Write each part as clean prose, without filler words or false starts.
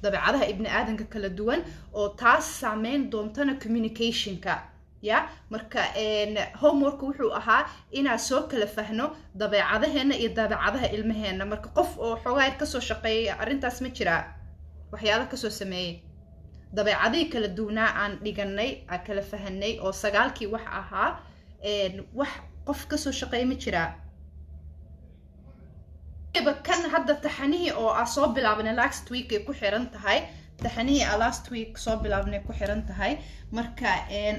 Dabeecadaha ibni aadanka kala duwan oo taas saameyn doontana communicationka. Ya, marka homework wuxuu ahaa inaan soo kala fahno dabeecadaheena iyo dabeecadaha ilmaheena. Marka qof oo xoogaa yar kasoo shaqeeyay arrintaas ma jiraa? Waxyaalo kasoo sameeyey dabeecadihii kala duwanaa aan dhiganay, aan kala fahanay, oo sagaalkii wax ahaa, wax qof kasoo shaqeeyay ma jiraa? Kan hadda taxanihii oo aa soo bilaabnay last week ay ku xiran tahay, taxanihii aa last week soo bilaabnay ku xiran tahay. Marka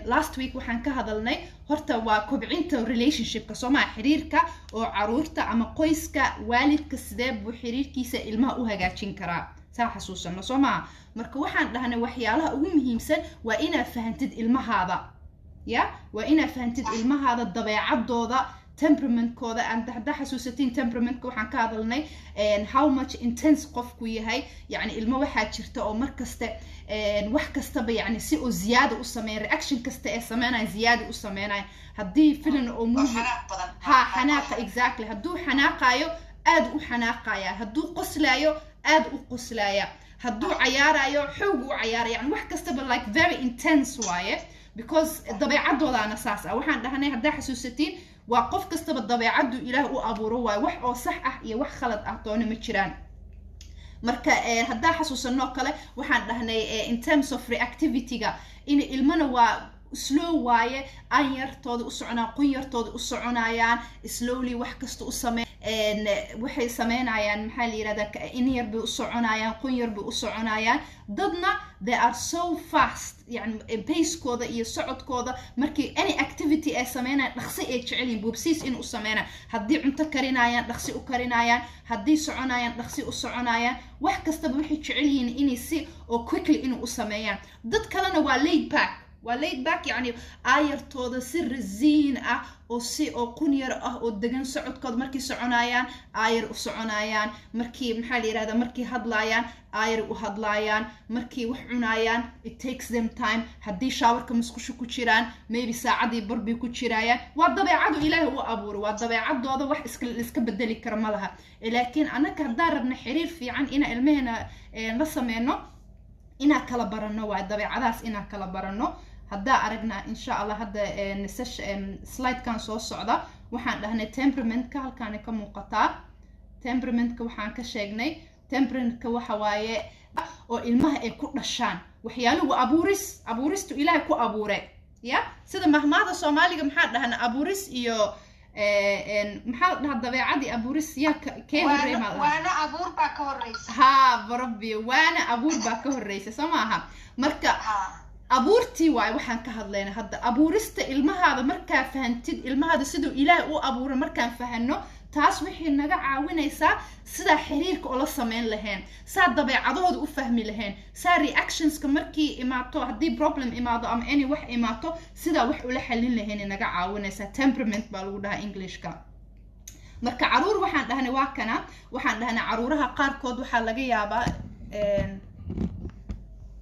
last week waxaan ka hadalnay horta waa kobcinta relationshipka, soo maa? Xiriirka oo caruurta ama qoyska, waalidka sidee buu xiriirkiisa ilmaha u hagaajin karaa, saa xasuusano, soo maa? Marka waxaan dhahnay waxyaalaha ugu muhiimsan waa inaad fahantid ilmahaada. Ya, waa inaad fahantid ilmahaada dabeecadooda, temperamentkooda. Aan haddaa xasuusatiin, temperamentka waxaan ka hadalnay how much intense qofku yahay. Yani ilmo waxaa jirta oo mar kaste wax kastaba yani si oo ziyaada u sameeya, reaction kasta ee sameynaya ziyaada u sameynaya. Haddii filim oo movie, ha, xanaaqa, exactly, hadduu xanaaqayo aad u xanaaqaya, hadduu qoslaayo aad u qoslaaya, hadduu cayaarayo xoog u cayaaraya, yani wax kastaba like very intense waaye, because dabeecadoodaana saas ah. Waxaan dhahnay, haddaa xasuusatiin, waa qof kastaba dabeecaddu Ilaah u abuuro waayo, wax oo sax ah iyo wax khalad ah toona ma jiraan. Marka haddaa xasuusanoo kale, waxaan dhahnay in terms of reactivity-ga in ilmana waa slow waaye, an yartooda u soconayaan, qun yartooda u soconayaan, slowly wax kasta u samey waxay sameynayaan, maxaa la yirahdaa, in yar bay u soconayaan, qun yar bay u soconayaan. Dadna they are so fast, yani pacekooda iyo socodkooda markii any activity ay sameynayaan dhaqsi ay jecel yihiin, boobsiis in u sameynayaan. Haddii cunto karinayaan dhaqsi u karinayaan, haddii soconayaan dhaqsi u soconayaan, wax kastaba waxay jecel yihiin inay si oo quickly inuu u sameeyaan. Dad kalena waa laid back, waa laid back, yani aayartooda si rasiin ah oo si oo qunyar ah oo degan socodkooda. Markay soconayaan aayar u soconayaan, markii, maxaa la yirahdaa, markay hadlaayaan aayar u hadlaayaan, markay wax cunayaan it takes them time, haddii showerka musqusha ku jiraan maybe saacadii barbay ku jiraayaan. Waa dabeecadu Ilaahay u abuuray, waa dabeecadooda, wax iska bedeli kara ma laha. Laakiin annaka haddaan rabna xiriir fiican inaan ilmaheena la sameyno, inaan kala baranno waa dabeecadahaas, inaan kala baranno. Haddaa aragnaa, insha Allah, hadda slidekan soo socda waxaan dhahnay temperamentka halkaana ka muuqataa. Temperamentka waxaan ka sheegnay, temperamentka waxa waaye oo ilmaha ay ku dhashaan, waxyaaluhu abuuris, abuuristu Ilaahay ku abuure. Ya, sida mahmaada Soomaaliga maxaa dhahnaa? Abuuris iyo maxaa la dhahaa? Dabeecadii abuuris yaa kee horrey maa? Waana abuur baa ka horreysa. Ha, barabbi, waana abuur baa ka horreysa, soo maaha? Marka abuurtii waay waxaan ka hadlayna hadda, abuurista ilmahaada. Markaa fahantid ilmahaada siduu Ilaahay u abuuray, markaan fahano taas waxay naga caawinaysaa sidaa xiriirka ula sameyn lahayn, saa dabeecadahooda u fahmi lahayn, saa reactionska markii imaato, haddii problem imaado ama any wax imaato, sidaa wax ula xalin lahayn naga caawinaysaa. Temperament baa lagu dhahaa Englishka. Marka caruur waxaan dhahnay waa kana, waxaan dhahnay caruuraha qaarkood waxaa laga yaabaa,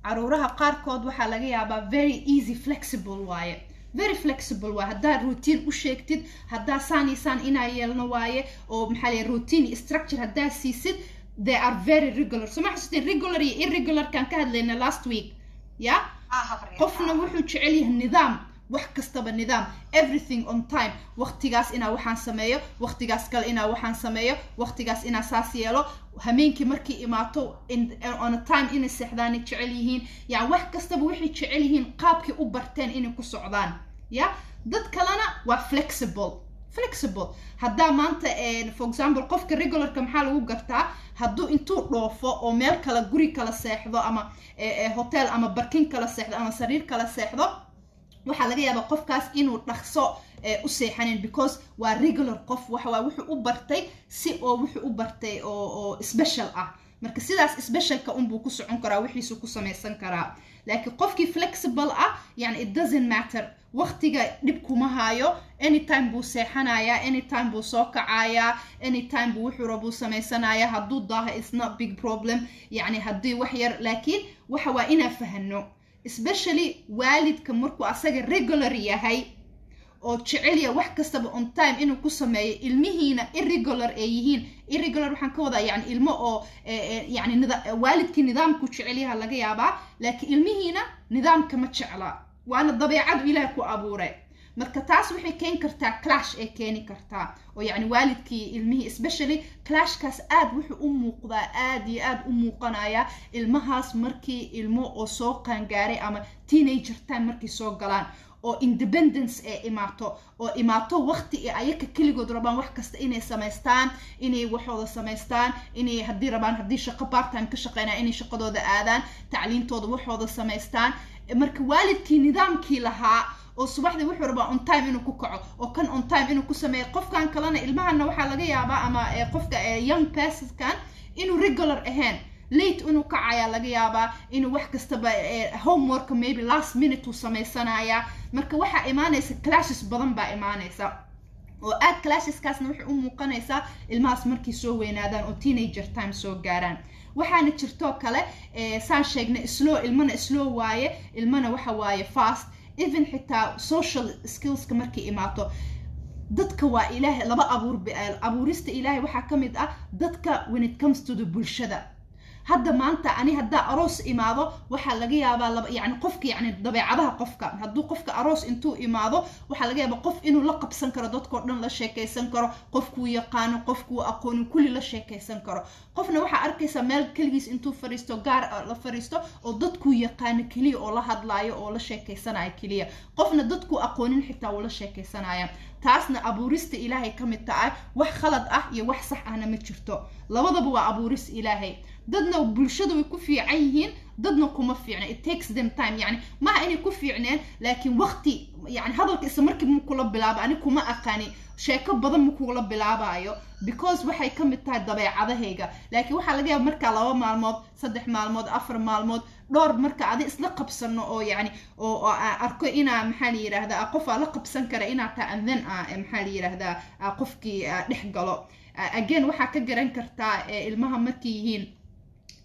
caruuraha qaarkood waxaa laga yaabaa very easy, flexible waaye, very flexible waaye. Haddaa routine u sheegtid, haddaa saan iyo saan inaa yeelno waaye, oo maxaa la, routine structure haddaa siisid, they are very regular. So ma xasuusteen regular iyo irregular kan ka hadlayna last week? Ya, qofna wuxuu jecel yahay nidaam, wax kastaba nidaam, everything on time, waqtigaas inaa waxaan sameeyo, waqtigaas kale inaa waxaan sameeyo, waqtigaas inaa saas yeelo, hameenkii markii imaato on a time inay seexdaanay jecel yihiin. Yani wax kastaba waxay jecel yihiin qaabkii u barteen inay ku socdaan. Ya, dad kalena waa flexible. Flexible haddaa maanta, for example, qofka regularka maxaa lagu gartaa? Hadduu intuu dhoofo oo meel kale, guri kala seexdo ama hotel ama barkin kala seexdo ama sariir kala seexdo, waxaa laga yaabaa qofkaas inuu dhaqso u seexanin, because waa regular qof, waxa waa wuxuu u bartay si oo wuxuu u bartay oo special ah. Marka sidaas specialka unbuu ku socon karaa, wixiisu ku samaysan karaa. Laakiin qofkii flexible ah, yani it doesn't matter, waqtiga dhib kuma hayo, anytime buu seexanayaa, anytime buu soo kacayaa, anytime buu wuxuu rabuu samaysanayaa. Hadduu daaha is not big problem, yani haddii wax yar. Laakiin waxa waa inaa fahano, especially waalidka markuu asaga regular yahay. Oo jecelya wax kastaba on time inuu ku sameeyo, ilmihiina irregular ay yihiin. Irregular waxaan ka wadaa yani ilmo oo yani waalidkii nidaamku jecelyaha laga yaabaa, laakiin ilmihiina nidaamka ma jecla, waana dabeecadu Ilaah ku abuuray. Marka taas waxay keeni kartaa clash ay keeni kartaa oo yani waalidkii ilmihii. Especially clashkaas aad wuxuu u muuqdaa, aad iyo aad u muuqanaya ilmahaas markii ilmo oo soo qaangaaray ama teenager time markay soo galaan oo independence ee imaato, oo imaato waqti ee ayaka keligood rabaan wax kasta inay samaystaan, inay waxooda samaystaan, inay haddii rabaan, haddii shaqo part time ka shaqeynaya, inay shaqadooda aadaan, tacliintooda waxooda samaystaan. Marka waalidkii nidaamkii lahaa oo subaxdii wuxuu rabaa on time inuu ku kaco oo kan on time inuu ku sameeyo, qofkan kalena, ilmahana waxaa laga yaabaa ama qofka young personkan inuu regular ahayn, late inuu kacayaa laga yaabaa, inuu wax kastaba homework maybe last minute uu samaysanaya. Marka waxaa imaanaysa clashes badan baa imaanaysa oo aad clasheskaasna waxay u muuqanaysaa ilmahaas markay soo weynaadaan oo teenager time soo gaaraan. Waxaana jirtoo kale, saan sheegnay, slow ilmana slow waaye, ilmana waxa waaye fast. Even xitaa social skillska markay imaato, dadka waa Ilaahay laba abuur. Abuurista Ilaahay waxaa ka mid ah dadka when it comes to the bulshada. Hadda maanta ani haddaa aroos imaado, waxaa laga yaabaa laba yani qofka, yani dabeecadaha qofka. Hadduu qofka aroos intuu imaado, waxaa laga yaabaa qof inuu la qabsan karo, dadkoo dhan la sheekaysan karo, qofkuu yaqaano, qofkuu aqoonin, kulli la sheekaysan karo. Qofna waxaa arkaysaa meel keligiis intuu fariisto, gaar la fariisto oo dadkuu yaqaano keliya oo la hadlaayo oo la sheekaysanayo keliya. Qofna dadkuu aqoonin xitaa wuu la sheekaysanaya. Taasna abuurista Ilaahay ka mid tahay. Wax khalad ah iyo wax sax ahna ma jirto, labadaba waa abuuris Ilaahay. Dadna bulshada way ku fiican yihiin, dadna kuma fiicna. It takes them time. Yani maha inay ku fiicneen, laakiin waqti, yani hadalka isla markiiba ma kula bilaabo, "Ani kuma aqaani," sheeko badan ma kula bilaabayo, because waxay ka mid tahay dabeecadahayga. Laakiin waxaa laga yaaba markaa 2 maalmood, 3 maalmood, 4 maalmood, dhowr marka adi isla qabsano oo yani oo arko inaa, maxaa la yidhaahdaa, qof aa la qabsan kara inaa tahay, and then maxaa la yidhaahdaa, qofkii dhex galo. Again, waxaa ka garan kartaa ilmaha markay yihiin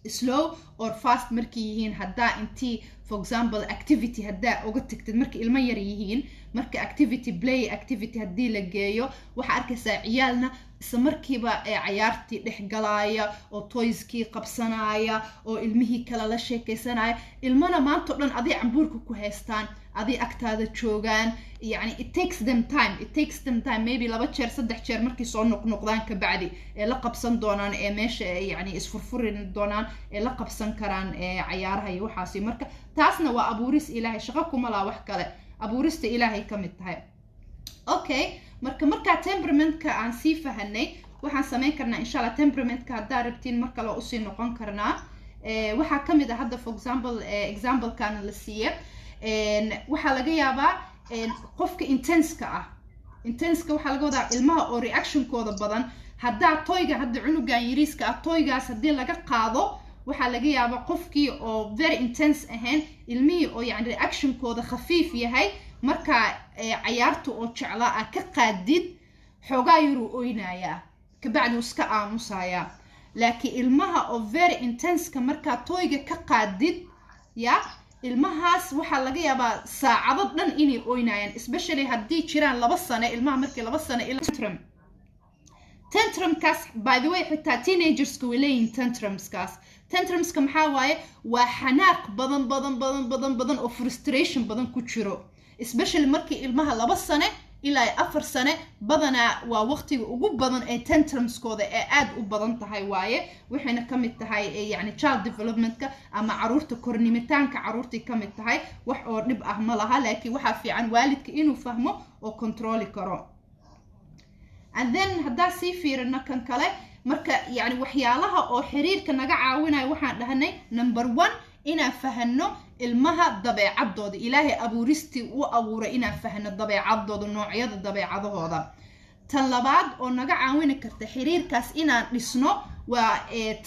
slow or fast markay yihiin, haddaa intii, for example, activity haddaa uga tagtid markay ilmo yar yihiin, marka activity, play activity haddii la geeyo, waxaa arkaysaa ciyaalna isla markiiba cayaartii dhex galaaya oo toyskii qabsanaya oo ilmihii kale la sheekaysanaya. Ilmana maanta o dhan aday cambuurka ku haystaan, aday agtaada joogaan. Yani it takes them time, it takes them time. Maybe 2 jeer, 3 jeer markay soo noqnoqdaan kabacdi ee la qabsan doonaan, ee meesha yani isfurfuri doonaan, ee la qabsan karaan cayaaraha iyo waxaasi. Marka taasna waa abuuris Ilaahay, shaqo kuma laha wax kale, abuurista Ilaahay ka mid tahay. Okay, marka markaa temperamentka aan sii fahanay, waxaan samayn karnaa, insha Allah, temperamentka haddaa rabtiin mar kale usii noqon karnaa. Waxaa ka mid ah hadda, for example, examplekana la siiye, waxaa laga yaabaa qofka intenseka ah. Intenseka waxaa laga wadaa ilmaha oo reactionkooda badan. Haddaa toyga hadda cunugan yariiska ah toygaas haddii laga qaado, waxaa laga yaabaa qofkii oo very intense ahayn, ilmihii oo yani reactionkooda khafiif yahay, markaa cayaarta oo jeclaa ah ka qaadid, xoogaa yaruu oynayaa, kabacdi uu iska aamusayaa. Laakiin ilmaha oo very intenseka markaa toyga ka qaadid, ya ilmahaas waxaa laga yaabaa saacado dhan inay oynayaan, especially haddii jiraan 2 sano. Ilmaha markii 2 sano tantrum, tantrumkaas, by the way, xitaa teenagerska way leeyihin tantrumskaas. Tantrumska maxaa waaye? Waa xanaaq badan badan badan badan badan oo frustration badan ku jiro, especially markii ilmaha 2 sane ilaa 4 sane. Badanaa waa waqtiga ugu badan ee tantrumskooda ee aad u badan tahay waaye. Waxayna ka mid tahay yani child developmentka ama caruurta kornimitaanka caruurtay ka mid tahay. Wax oo dhib ah ma laha, laakiin waxaa fiican waalidka inuu fahmo oo controli karo. And then haddaa sii fiirino kan kale, marka yani waxyaalaha oo xiriirka naga caawinayo, waxaan dhahnay number one inaan fahano ilmaha dabeecadooda, Ilaahay abuuristii u abuuray inaan fahno dabeecadooda, noocyada dabeecadahooda. Tan labaad oo naga caawini karta xiriirkaas inaan dhisno waa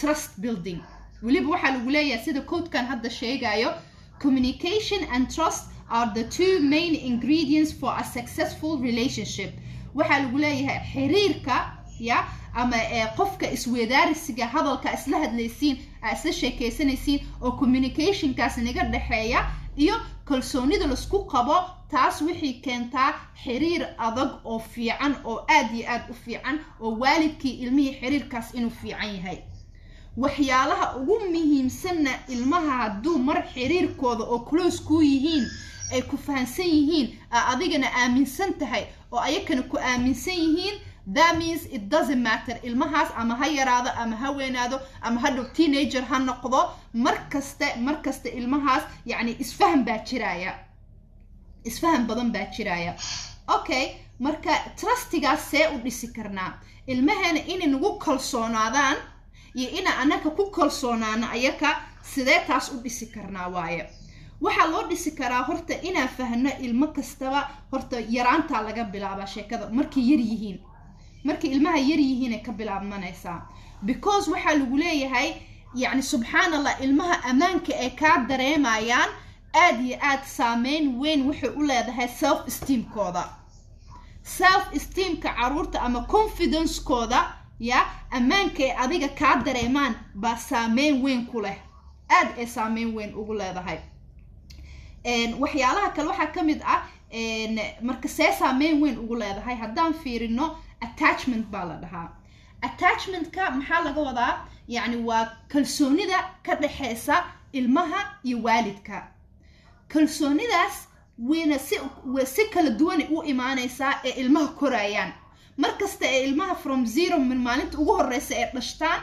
trust building. Weliba waxaa lagu leeyahay, sida quotekan hadda sheegayo, "Communication and trust are the two main ingredients for a successful relationship." Waxaa lagu leeyahay xiriirka ya ama qofka iswedaarisiga hadalka isla hadlaysiin, isla sheekaysanaysiin oo communicationkaas naga dhexeeya. Iyo kalsoonida laisku qabo, taas waxay keentaa xiriir adag oo fiican, oo aad iyo aad u fiican, oo waalidkii ilmihii xiriirkaas inuu fiican yahay. Waxyaalaha ugu muhiimsanna, ilmaha hadduu mar xiriirkooda oo close kuu yihiin, ay ku fahansan yihiin, adigana aaminsan tahay oo ayakana ku aaminsan yihiin, that means it doesn't matter ilmahaas ama ha yaraado ama ha weynaado ama hadhow teenager ha noqdo, mar kaste, mar kaste ilmahaas yacni isfaham baa jiraya, isfaham badan baa jiraya. Okay, marka trustigaas see u dhisi karnaa? Ilmaheena inay nagu kalsoonaadaan iyo ina anaka ku kalsoonaano ayaka, sidee taas u dhisi karnaa waaye? Waxaa loo dhisi karaa horta inaan fahno ilmo kastaba horta yaraantaa laga bilaabaa sheekada, markay yar yihiin, markay ilmaha yar yihiinay ka bilaabmanaysaa, because waxaa lagu leeyahay, yacni subxaan Allah, ilmaha ammaanka ay kaa dareemayaan aad iyo aad saameyn weyn waxay u leedahay self esteemkooda, self esteemka caruurta ama confidencekooda. Ya, ammaanka ay adiga kaa dareemaan baa saameyn weyn ku leh, aad ay saameyn weyn ugu leedahay. Waxyaalaha kale waxaa ka mid ah, marka see saameyn weyn ugu leedahay haddaan fiirino, attachment baa la dhahaa. Attachmentka maxaa laga wadaa? Yacni waa kalsoonida ka dhexeysa ilmaha iyo waalidka. Kalsoonidaas wayna si kala duwanay u imaanaysaa ee ilmaha korayaan. Markasta ee ilmaha from zero, min maalinta ugu horeysa ee dhashtaan,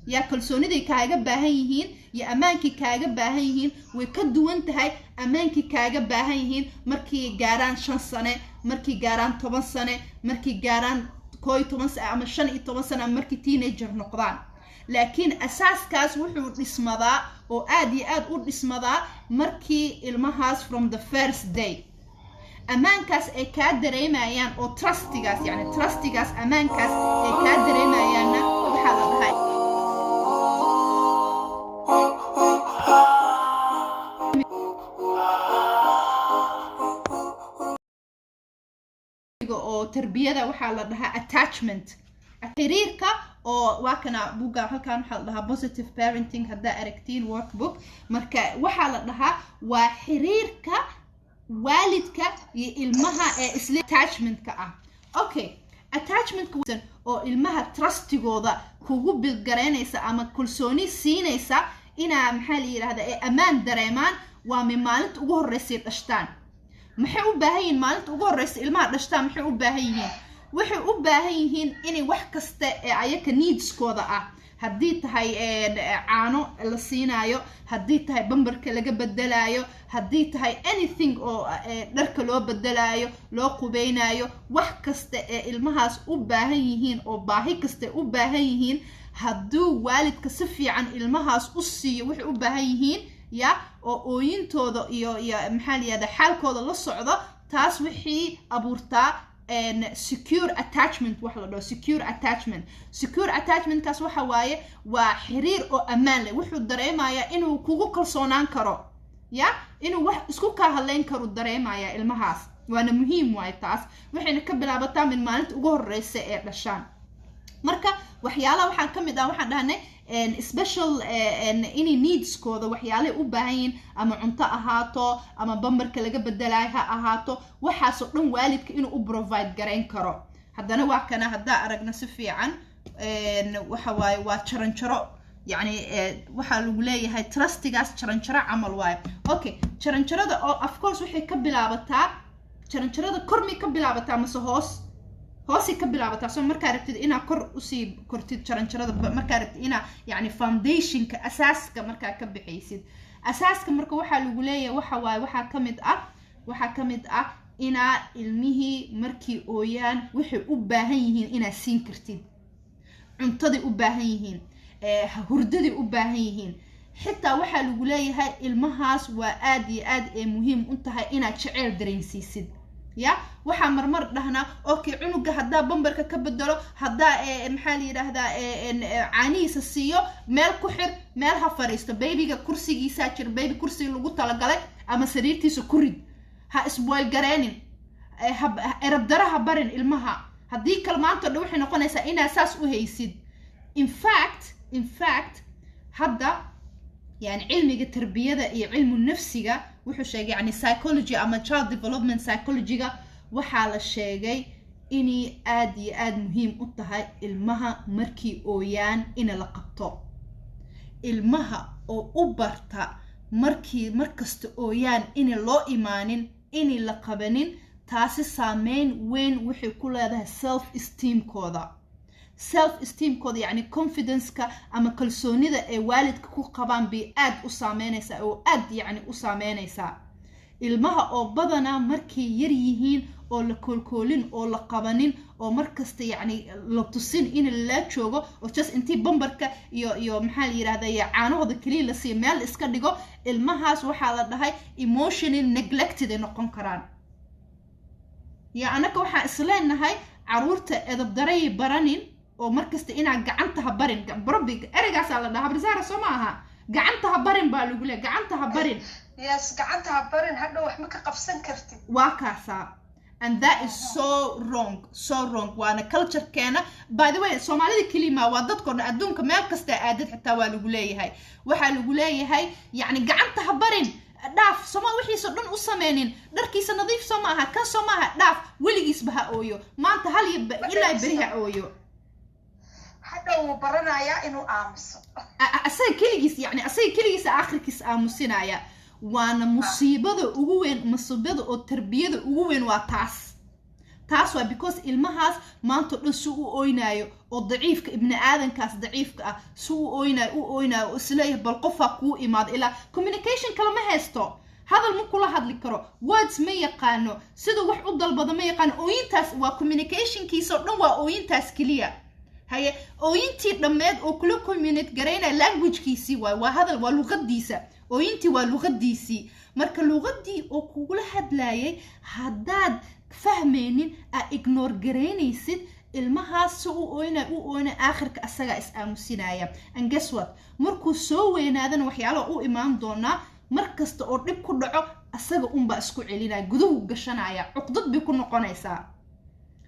yaa kalsooniday kaaga baahan yihiin iyo ammaankii kaaga baahan yihiin way ka duwan tahay ammaankii kaaga baahan yihiin markii gaaraan 5 sane, markii gaaraan 10 sane, markii gaaraan 11 sane ama 15 sane, ama markii teenager noqdaan. Laakiin asaaskaas wuxuu dhismadaa oo aad iyo aad u dhismadaa markii ilmahaas from the first day ammaankaas ay kaa dareemayaan oo trustigaas, yani trustigaas, ammaankaas ay kaa dareemayaanna waxaa la dhahay oo tarbiyada waxaa la dhahaa attachment, xiriirka oo waa kana buugga halkan waxaa la dhahaa Positive Parenting, haddaa aragtiin workbook. Marka waxaa la dhahaa waa xiriirka waalidka iyo ilmaha ee isla attachmentka ah. Okay, attachmentka oo ilmaha trustigooda kugu bilgaraynaysa ama kalsooni siinaysa inaa, maxaa la yidhahda, ee ammaan dareemaan, waa min maalinta ugu horreysay dhashtaan. Maxay u baahan yihiin maalinta ugu horreysa ilmaha dhashtaan? Maxay u baahan yihiin? Waxay u baahan yihiin inay wax kasta ee ayaka needskooda ah, haddii tahay caano la siinaayo, haddii tahay bambarka laga bedelaayo, haddii tahay anything oo dharka loo bedelaayo, loo qubeynaayo, wax kasta ee ilmahaas u baahan yihiin oo baahi kasta u baahan yihiin, hadduu waalidka si fiican ilmahaas u siiyo waxay u baahan yihiin, ya, oo ooyintooda iyo maxaa la yihahda, xaalkooda la socdo, taas wixii abuurtaa secure attachment, wax la dhaho secure attachment. Secure attachmentkaas waxa waaye waa xiriir oo ammaan leh. Wuxuu dareemayaa inuu kugu kalsoonaan karo, ya, inuu wax isku kaa hadlayn karo dareemaya ilmahaas, waana muhiim waaye taas. Waxayna ka bilaabataa min maalinta ugu horeysa ee dhashaan. Marka waxyaalaha waxaa ka mid ah, waxaan dhahnay, special inay needskooda, waxyaalahay u baahan yihiin, ama cunto ahaato ama bambarka laga bedelayo ha ahaato, waxaasoo dhan waalidka inuu u provide garayn karo. Haddana waa kana, haddaa aragna si fiican, waxa waaye waa jaranjaro. Yacni waxaa lagu leeyahay trustigaas jaranjaro camal waaye. Okay, jaranjarada oo of course waxay ka bilaabataa, jaranjarada kormay ka bilaabataa mase hoos? Hoosay ka bilaabataa. So markaa rabtid inaa kor usii kortid jaranjarada, markaa rabtid inaa yani foundationka, asaaska markaa ka bixaysid asaaska, marka waxaa lagu leeyahay waxa waaye, waxaa ka mid ah inaa ilmihii markii ooyaan waxay u baahan yihiin inaa siin kartid, cuntaday u baahan yihiin, hurdaday u baahan yihiin. Xitaa waxaa lagu leeyahay ilmahaas waa aad iyo aad ee muhiim u tahay inaad jeceyl dareensiisid. Ya, waxaa marmar dhahnaa, okay, cunuga haddaa bambarka ka bedelo, haddaa maxaa la yidhaahdaa, caanihiisa siiyo, meel ku xir, meel ha fadhiisto babyga, kursigiisaa jira, baby kursiga lagu talagalay ama sariirtiisa ku rid, ha isboil gareenin, erabdara ha barin ilmaha. Haddii kale maanta dhan waxay noqonaysaa inaa saas u haysid. In fact, hadda Yani cilmiga tarbiyada iyo cilmu nafsiga wuxuu sheegay, yani psychology ama child development psychologyga, waxaa la sheegay inay aad iyo aad muhiim u tahay ilmaha markii ooyaan ina la qabto. Ilmaha oo u barta markii markasta ooyaan ina loo imaanin, inay la qabanin, taasi saameyn weyn waxay ku leedahay self esteemkooda, self esteemkooda, yacni confidenceka ama kalsoonida ay waalidka ku qabaan bay aad u saameynaysaa oo aad yacni u saameynaysaa. Ilmaha oo badanaa markay yar yihiin oo la koolkoolin oo la qabanin oo markasta yacni la tusin in lala joogo oo just intii bambarka iyo maxaa la yidhahda iyo caanahooda keliya la siiyo, meel iska dhigo, ilmahaas waxaa la dhahay emotionally neglected ay noqon karaan. Ya anaka waxaan isleenahay caruurta edabdaray baranin oo markasta inaa gacanta ha barin. Rabbi, ereygaasaa la dhahaa, Brisaara, soo ma aha? Gacanta ha barin baa lagu leeya, gacanta ha barin. Yes, gacanta ha barin, hadhow wax ma ka qabsan kartid. Waa kaasaa, and that is so wrong, so wrong. Waana culturekeena, by the way. Soomaalida kelima waa dadko dhan, adduunka meel kasta aadad xitaa waa lagu leeyahay, waxaa lagu leeyahay yacni gacanta ha barin, dhaaf, soma wixiisa dhan u sameynin, dharkiisa nadiif soo ma aha, kan soo ma aha, dhaaf, weligiisba ha ooyo, maanta hal iyo ilaa beri ha ooyo. Hadhow wuu baranayaa inuu aamuso. Asaga keligiis, yani asaga keligiisa aakhirkiis aamusinaya. Waana musiibada ugu weyn, musiibada oo tarbiyada ugu weyn waa taas. Taas waa because ilmahaas maanta o dhan si u ooynaayo oo daciifka, ibni aadankaas daciifka ah si u ooynaayo, u ooynaayo oo isleeyahay bal qofaa kuu imaado, ilaa communication kale ma haysto, hadal ma kula hadli karo, words ma yaqaano, siduu wax u dalbado ma yaqaano. Ooyintaas waa communicationkiisa oo dhan, waa ooyintaas keliya. Haye, ooyintii dhammeed oo kula communicate garaynaya languagekiisii waay, waa hadal, waa luqadiisa, ooyintii waa luqadiisii. Marka luqadii oo kugula hadlayay haddaad fahmaynin, aa ignore garaynaysid, ilmahaas si u ooynay, u ooynay, aakhirka asagaa is aamusinaya. And guess what? Markuu soo weynaadana waxyaalaha u imaan doonaa, mar kasta oo dhib ku dhaco asaga unbaa isku celinaya, guduhu gashanaya, cuqdad bay ku noqonaysaa.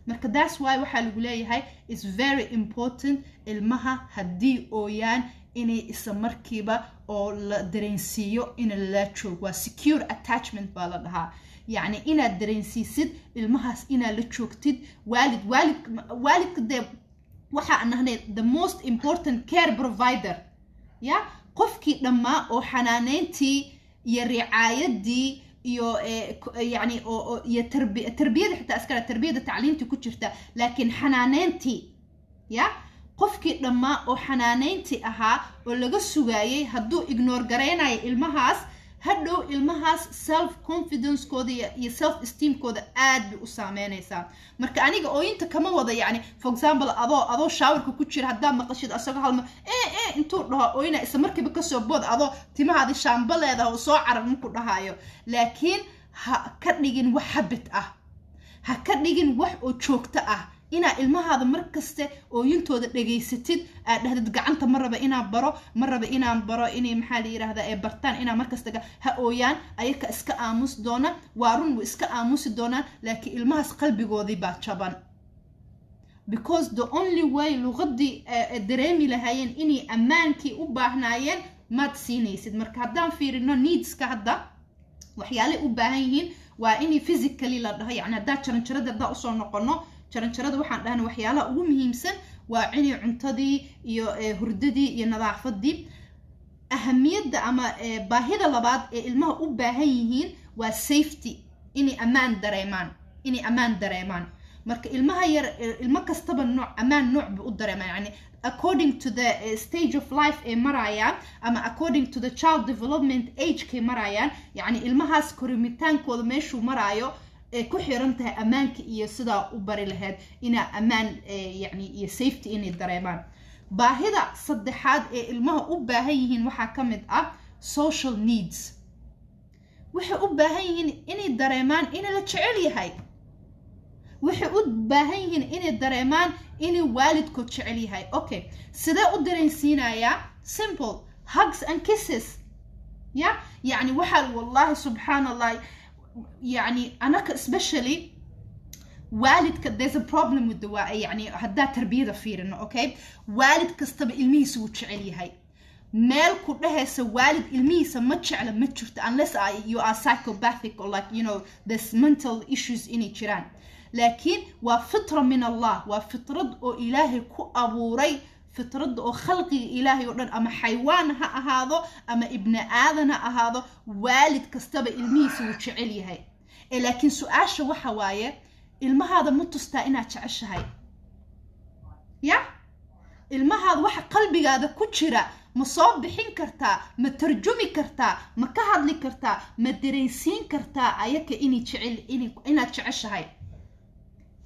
Marka that's why waxaa lagu leeyahay is very important ilmaha haddii ooyaan inay isla markiiba oo la dareensiiyo in lala joogo. Waa secure attachment baa la dhahaa, yacni inaad dareensiisid ilmahaas inaad la joogtid. Waalid, waalid, waalidka dee waxaa nahnay the most important care provider, ya qofkii dhammaa oo xanaaneyntii iyo ricaayadii iyo yani iyo tarbiyada xitaa iskale, tarbiyada tacliintii ku jirta, laakiin xanaaneyntii, ya qofkii dhammaa oo xanaaneyntii ahaa oo laga sugaayay hadduu ignore garaynayo ilmahaas, hadhow ilmahaas self confidencekooda iyo self esteemkooda aad bay u saameynaysaa. Marka aniga ooyinta kama wada, yani for example, adoo showerka ku jira haddaad maqashid asagoo halma ee ee intuu dhaho ooyna, isla markiiba kasoo bood adoo timahaadi shaambo leedaha oo soo carar marku dhahayo. Laakiin ha ka dhigin wax habit ah, ha ka dhigin wax oo joogto ah inaa ilmahaada mar kaste ooyintooda dhegaysatid, aad dhahdid gacanta ma raba inaan baro, ma raba inaan baro inay maxaa la yidhahdaa ee bartaan inaa markasta ha ooyaan, ayaka iska aamusi doona. Waa run, way iska aamusi doonaan, laakiin ilmahaas qalbigoodii baa jaban, because the only way luqadii dareemi lahaayeen inay ammaankii u baahnaayeen maad siinaysid. Marka haddaan fiirino needska hadda, waxyaalay u baahan yihiin waa inay physically la dhaho, yani haddaa jaranjarada, haddaa usoo noqono jaranjarada, waxaan dhahnay waxyaalaha ugu muhiimsan waa inay cuntadii iyo hurdadii iyo nadaafadii. Ahamiyadda ama baahida labaad ee ilmaha u baahan yihiin waa safety, inay ammaan dareemaan, inay ammaan dareemaan. Marka ilmaha yar, ilmo kastaba nooc ammaan nooc buu u dareemaa, yani according to the stage of life ay marayaan ama according to the child development age kay marayaan, yani ilmahaas korimitaankooda meeshuu maraayo ay ku xiran tahay ammaanka iyo sidaa u bari lahayd inaa ammaan yani iyo safety inay dareemaan. Baahida saddexaad ee ilmaha u baahan yihiin waxaa ka mid ah social needs. Waxay u baahan yihiin inay dareemaan in la jecel yahay. Waxay u baahan yihiin inay dareemaan inay waalidkood jecel yahay. Okay, sidee u dareensiinayaa? Simple hugs and kisses. Ya yani waxaa, wallahi, subxaan Allah, yani anaka especially waalidka, there's a problem with the yani haddaa tarbiyada fiirino, okay, waalid kastaba ilmihiisa wuu jecel yahay. Meel ku dhehaysa waalid ilmihiisa ma jecla ma jirto, unless you are psychopathic or like there's mental issues inay jiraan. Laakiin waa fitra min Allah, waa fitrad oo Ilaahay ku abuuray, fitrada oo khalqiga Ilaahay oo dhan, ama xaywaan ha ahaado ama ibni aadan ha ahaado, waalid kastaba ilmihiisa wuu jecel yahay. Ee laakiin su-aasha waxa waaye, ilmahaada ma tustaa inaad jeceshahay? Ya, ilmahaada waxa qalbigaada ku jira ma soo bixin kartaa? Ma tarjumi kartaa? Ma ka hadli kartaa? Ma dareensiin kartaa ayaka inay jecel inaad jeceshahay?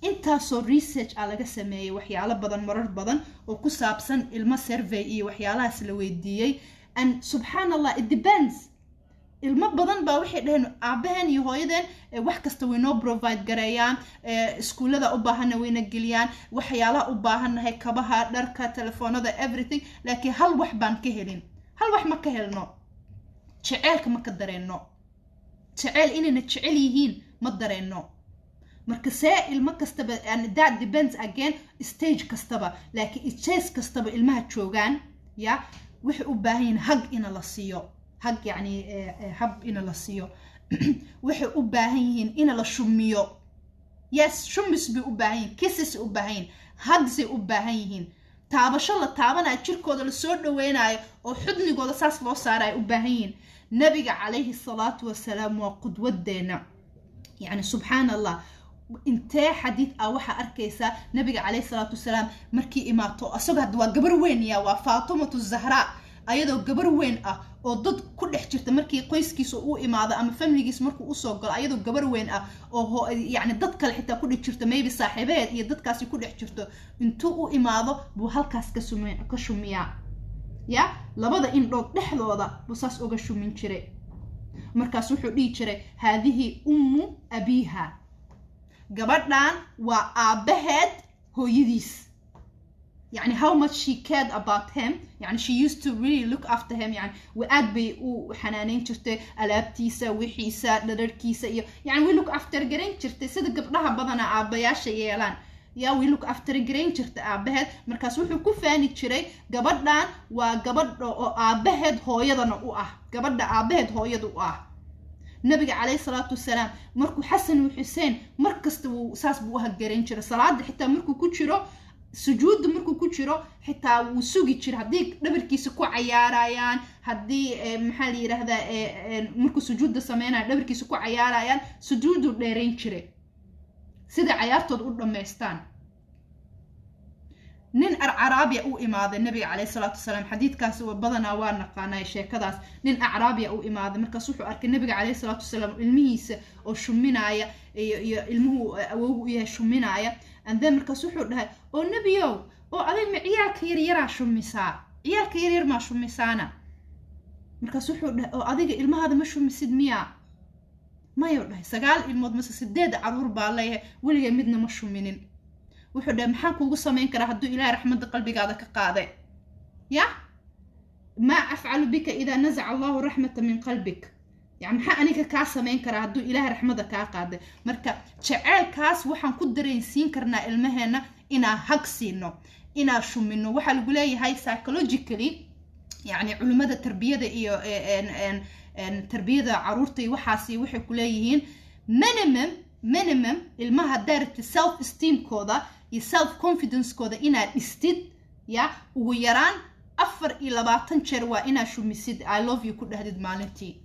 Intaasoo research ah laga sameeyey, waxyaalo badan, marar badan oo ku saabsan ilmo survey iyo waxyaalahaas la weydiiyey, and subxaan Allah, it depends. Ilmo badan baa waxay dhaheen, aabaheen iyo hooyadeen wax kasta way noo provide gareeyaan, iskuullada u baahanna wayna geliyaan, waxyaalaha u baahannahay, kabaha, dharka, telefoonada, everything, laakiin hal wax baan ka helin, hal wax ma ka helno, jeceelka ma ka dareenno, jeceel inayna jecel yihiin ma dareenno. Marka see ilmo kastaba, and that depends again stage kastaba, laakiin stage kastaba ilmaha joogaan ya waxay u baahan yihiin hug ina la siiyo, hug yacni hab ina la siiyo. Waxay u baahan yihiin ina la shumiyo. Yes, shumis bay u baahan yihiin, kisses u baahan yihiin, hugsay u baahan yihiin, taabasho la taabanayo, jirkooda lasoo dhaweynayo oo xudnigooda saas loo saarayo u baahan yihiin. Nabiga calayhi salaatu wasalaam waa qudwadeena. Yani subxaan Allah, intee xadiid ah waxaa arkaysaa nabiga calayhi salaatu wasalaam markii imaato, asagoo hadda waa gabar weyn, ya, waa Faatimatu Zahraa, ayadoo gabar weyn ah oo dad ku dhex jirta, markii qoyskiisa u imaado ama familigiisa markuu usoo galo, ayadoo gabar weyn ah oo yacni dad kale xitaa ku dhex jirto, maybe saaxiibaheed iyo dadkaasi ku dhex jirto, intuu u imaado buu halkaas ka shumiyaa, ya, labada indhood dhexdooda buu saas uga shumin jiray. Markaas wuxuu dhihi jiray, "Haadihi ummu abiiha," gabadhan waa aabbaheed hooyadiis. Yani how much she cared about him. Yani she used to really look after him. Yani aad bay u xanaaneyn jirtay, alaabtiisa, wixiisa, dhararkiisa iyo yani way look after garayn jirtay, sida gabdhaha badana aabbayaasha yeelaan. Yaa, way look after garayn jirtay aabbaheed. Markaas wuxuu ku faani jiray, gabadhan waa gabadha oo aabbaheed hooyadana u ah, gabadha aabbaheed hooyada u ah. Nabiga calayhi salaatu wasalaam markuu Xasan iyo Xuseen mar kasta wuu saas buu u hug-garayn jiray. Salaada xitaa markuu ku jiro, sujuudda markuu ku jiro xitaa, wuu sugi jiray. Haddii dhabarkiisa ku cayaarayaan, haddii maxaa la yidhaahdaa, markuu sujuudda sameynayo dhabarkiisa ku cayaarayaan, sujuudduu dheerayn jiray sida cayaartood u dhammaystaan. Nin Acraabiya u imaaday nabiga calayhi salaatu wasalaam. Xadiidkaas badanaa waa naqaanay sheekadaas. Nin Acraabiya u imaaday, markaas wuxuu arkay nabiga calayhi salaatu wasalaam ilmihiisa oo shuminaaya iyo ilmuhu awowgu u yahay shuminaaya. And then markaas wuxuu dhahay, "Oo nebiyow, oo aday ma ciyaalka yaryaraa shumisaa? Ciyaalka yaryar maa shumisaana?" Markaas wuxuu dhahay, "Oo adiga ilmahaada ma shumisid miyaa?" "Mayuu," dhahay, "sagaal ilmood mase sideed caruur baa leeyahay, weligay midna ma shuminin." Wuxuu dhahay, "Maxaan kuugu samayn karaa hadduu Ilaahay raxmadda qalbigaada ka qaaday? Ya, maa afcalu bika idaa nazaca Allahu raxmata min qalbik." Yani maxaa aniga kaa samayn karaa hadduu Ilaahay raxmadda kaa qaaday? Marka jeceelkaas waxaan ku dareensiin karnaa ilmaheena inaa hug siino, inaa shumino. Waxaa lagu leeyahay psychologically, yani culimmada tarbiyada iyo tarbiyada caruurta iyo waxaasi waxay ku leeyihiin, minimum ilmaha haddaa rabtid self esteemkooda iyo self confidencekooda inaad dhistid, ya, ugu yaraan 24 jeer waa inaad shumisid, "I love you" ku dhahdid maalintii.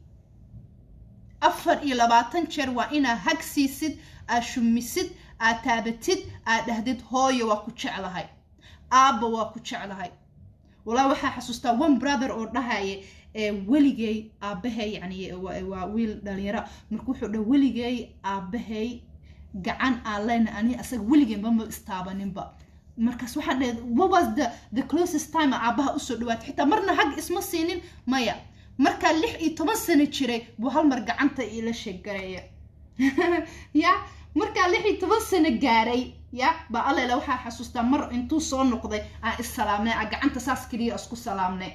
24 jeer waa inaad hug siisid, aad shumisid, aad taabatid, aad dhahdid, "Hooyo, waa ku jeclahay. Aabba, waa ku jeclahay." Walaa, waxaa xasuustaa one brother oo dhahaya, "Weligay aabbahay," yani waa wiil dhalinyaro, marka wuxuu dhaha, "Weligay aabbahay gacan aan leyna ani asaga weligeenba ma istaabaninba." Markaas waxaan dhahay, "What was the closest time aabbaha usoo dhawaatay? Xitaa marna hug isma siinin?" "Maya, markaa 16 sano jiray buu hal mar gacanta iila sheeggareeya." Ya, markaa 16 sano gaaray, ya, baa allela waxaa xasuustaa mar intuu soo noqday aan issalaamnay, aan gacanta saas keliya isku salaamnay.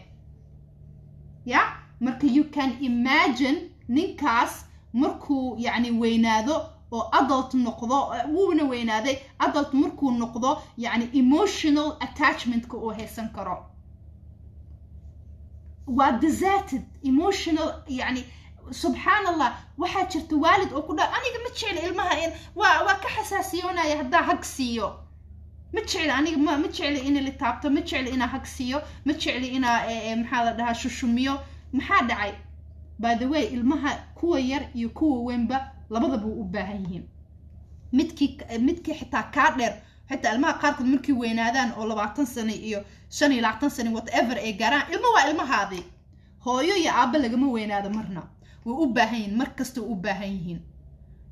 Ya, marka you can imagine ninkaas markuu yacni weynaado oo adult noqdo, wuuna weynaaday, adult markuu noqdo, yacni emotional attachmentka uu haysan karo. Waa deserted emotional. Yani subxaan Allah, waxaa jirta waalid oo ku dhaha, "Aniga ma jecli ilmaha in waa ka xasaasiyoonaya haddaa hug siiyo. Ma jecli aniga, ma jecli in la taabto, ma jecli inaa hug siiyo, ma jecli inaa, maxaa la dhahaa, shushumiyo." Maxaa dhacay? By the way, ilmaha kuwa yar iyo kuwa weynba labadaba u baahan yihiin. Midkii xitaa kaa dheer, xitaa ilmaha qaarkood markay weynaadaan oo 20 sano iyo 25 sano, whatever ay gaaraan, ilmo waa ilmahaadii. Hooyo iyo aabba lagama weynaado marna. Way u baahan yihiin, mar kasta u baahan yihiin.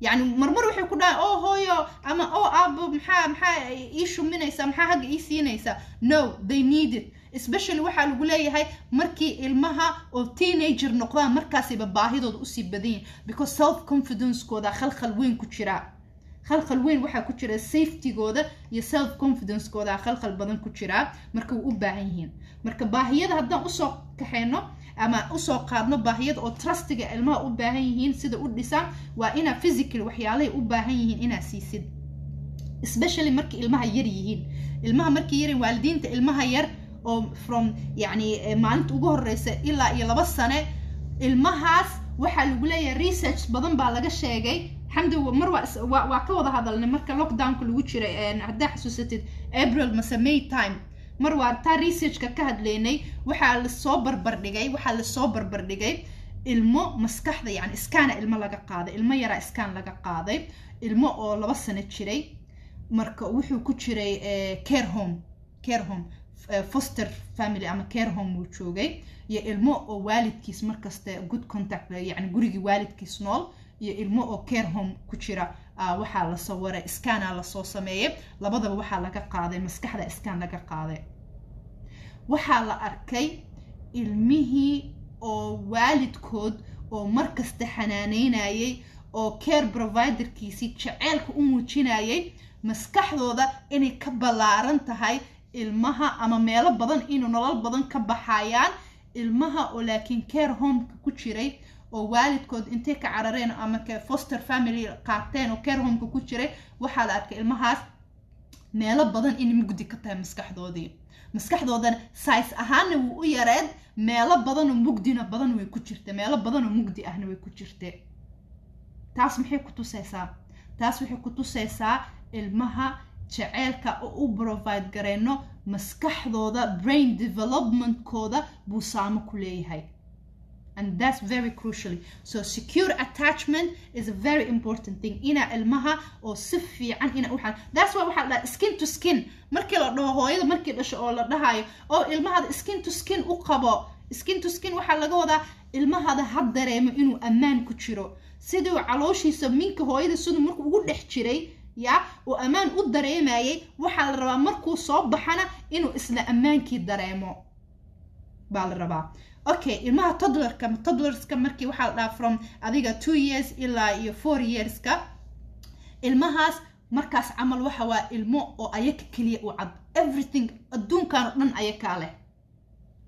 Yani marmar waxay ku dhahaan, "Oo hooyo," ama "Oo aabbo, maxaa ii shuminaysaa? Maxaa hug ii siinaysaa?" No, they need it. Especially waxaa lagu leeyahay markii ilmaha oo teenager noqdaan, markaasayba baahidooda usii badan yihin, because self confidencekooda khalkhal weyn ku jiraa. Khalkhal weyn waxaa ku jira safetygooda iyo self confidencekooda khalkhal badan ku jiraa. Marka way u baahan yihiin. Marka baahiyada haddaan usoo kaxeyno ama usoo qaadno, baahiyada oo trustiga ilmaha u baahan yihiin sida u dhisaan waa inaa physical waxyaalahay u baahan yihiin inaa siisid, especially markay ilmaha yar yihiin. Ilmaha markay yar, waalidiinta ilmaha yar oo from yani maalinta ugu horeysa ilaa iyo 2 sane, ilmahaas waxaa lagu leeyahay, research badan baa laga sheegay. Xamdi, mar waa ka wada hadalnay marka lockdownka lagu jiray, haddaa xasuusatid, April mase May time, mar waa taa researchka ka hadlaynay. Waxaa lasoo barbardhigay ilmo maskaxda, yani scan-na ilmo laga qaaday, ilmo yaraa scan laga qaaday, ilmo oo 2 sano jiray. Marka wuxuu ku jiray care home, foster family ama care home wuu joogay, iyo ilmo oo waalidkiis markasta good contact, yani gurigii waalidkiis nool, iyo ilmo oo care home ku jira. Waxaa la sawiray, scan-na lasoo sameeyey. Labadaba waxaa laga qaaday maskaxda, scan laga qaaday. Waxaa la arkay ilmihii oo waalidkood oo markasta xanaaneynayay oo care providerkiisii jaceylka u muujinayay, maskaxdooda inay ka ballaaran tahay ilmaha ama meelo badan inuu nolol badan ka baxayaan ilmaha oo laakiin care homeka ku jiray, oo waalidkood intay ka carareen ama foster family qaateen oo care homeka ku jiray. Waxaa la arkay ilmahaas meelo badan inay mugdi ka tahay maskaxdoodii. Maskaxdoodana size ahaanna wuu u yareed, meelo badanoo mugdina badan way ku jirta, meelo badanoo mugdi ahna way ku jirta. Taas maxay ku tusaysaa? Taas waxay ku tusaysaa ilmaha jaceylka oo u provide gareyno maskaxdooda, brain developmentkooda buu saamo ku leeyahay, and that's very crucially. So secure attachment is a very important thing, ina ilmaha oo si fiican ina waxaa, that's why waxaa la dhaha skin to skin. Markii la dhaho hooyada markii dhasho oo la dhahayo oo ilmahada skin to skin u qabo, skin to skin waxaa laga wadaa ilmahada ha dareemo inuu ammaan ku jiro. Siduu calooshiisa minka hooyada siduu markuu ugu dhex jiray ya oo ammaan u dareemayay, waxaa la rabaa markuu soo baxana inuu isla ammaankii dareemo baa la rabaa. Okay, ilmaha toddlerka, toddlerska markii waxaa la dhahaa from adiga 2 years ilaa iyo 4 yearska, ilmahaas markaas camal waxa waa ilmo oo ayaka keliya u cad everything, adduunkan oo dhan ayakaa leh,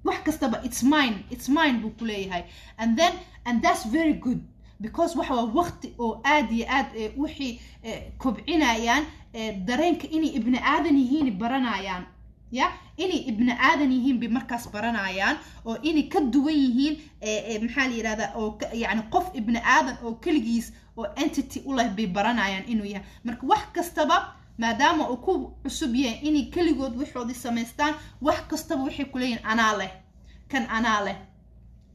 wax kastaba "It's mine, it's mine" buu ku leeyahay. And then, and that's very good, because waxa waa waqti oo aad iyo aad wixii kobcinayaan dareenka inay ibni aadan yihiin baranayaan, ya inay ibni aadan yihiin bay markaas baranayaan, oo inay ka duwan yihiin, maxaa la yidhahdaa, oo yani qof ibni aadan oo keligiis oo entity u leh bay baranayaan inuu yahay. Marka wax kastaba maadaama uu ku cusub yahay inay keligood waxoodii samaystaan, wax kastaba waxay kuleeyihin "Anaa leh kan, anaa leh."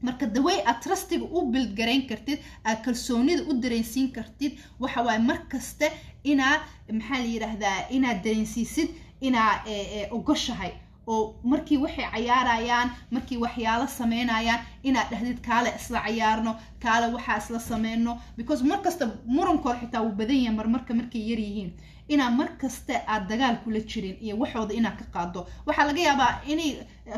Marka the way aad trustiga u build garayn kartid, aad kalsoonida u dareensiin kartid, waxa waaye mar kaste inaa, maxaa la yidhaahdaa, inaad dareensiisid inaa ogoshahay, oo markii waxay cayaarayaan, markii waxyaalo sameynayaan, inaad dhahdid, "Kaale isla cayaarno, kaale waxaa isla sameyno," because mar kasta murankooda xitaa wuu badan yahay marmarka markay yar yihiin. Inaa mar kasta aad dagaal kula jirin iyo waxooda inaad ka qaado. Waxaa laga yaabaa inay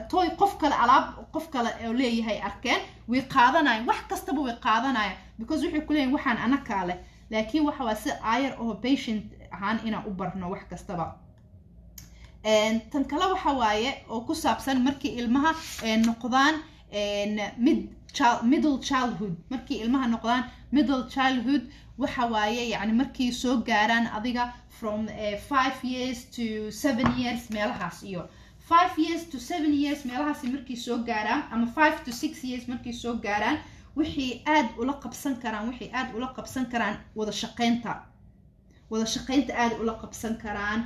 toy qof kale, alaab qof kale oo leeyahay arkeen, way qaadanayaan, wax kastaba way qaadanayaan, because waxay kuleeyihin "Waxaan anakaa leh." Laakiin waxa waa si aayar oo patient ahaan inaan u barno wax kastaba. Tan kale waxa waaye oo ku saabsan markii ilmaha noqdaan mid middle childhood. Markii ilmaha noqdaan middle childhood, waxa waaye yani markii soo gaaraan adiga from 5 years to 7 years meelahaas iyo 5 years to 7 years meelahaasi markay soo gaaraan, ama 5 to 6 years markay soo gaaraan, waxay aad ula qabsan karaan, waxay aad ula qabsan karaan wada shaqeynta. Wada shaqeynta aad ula qabsan karaan.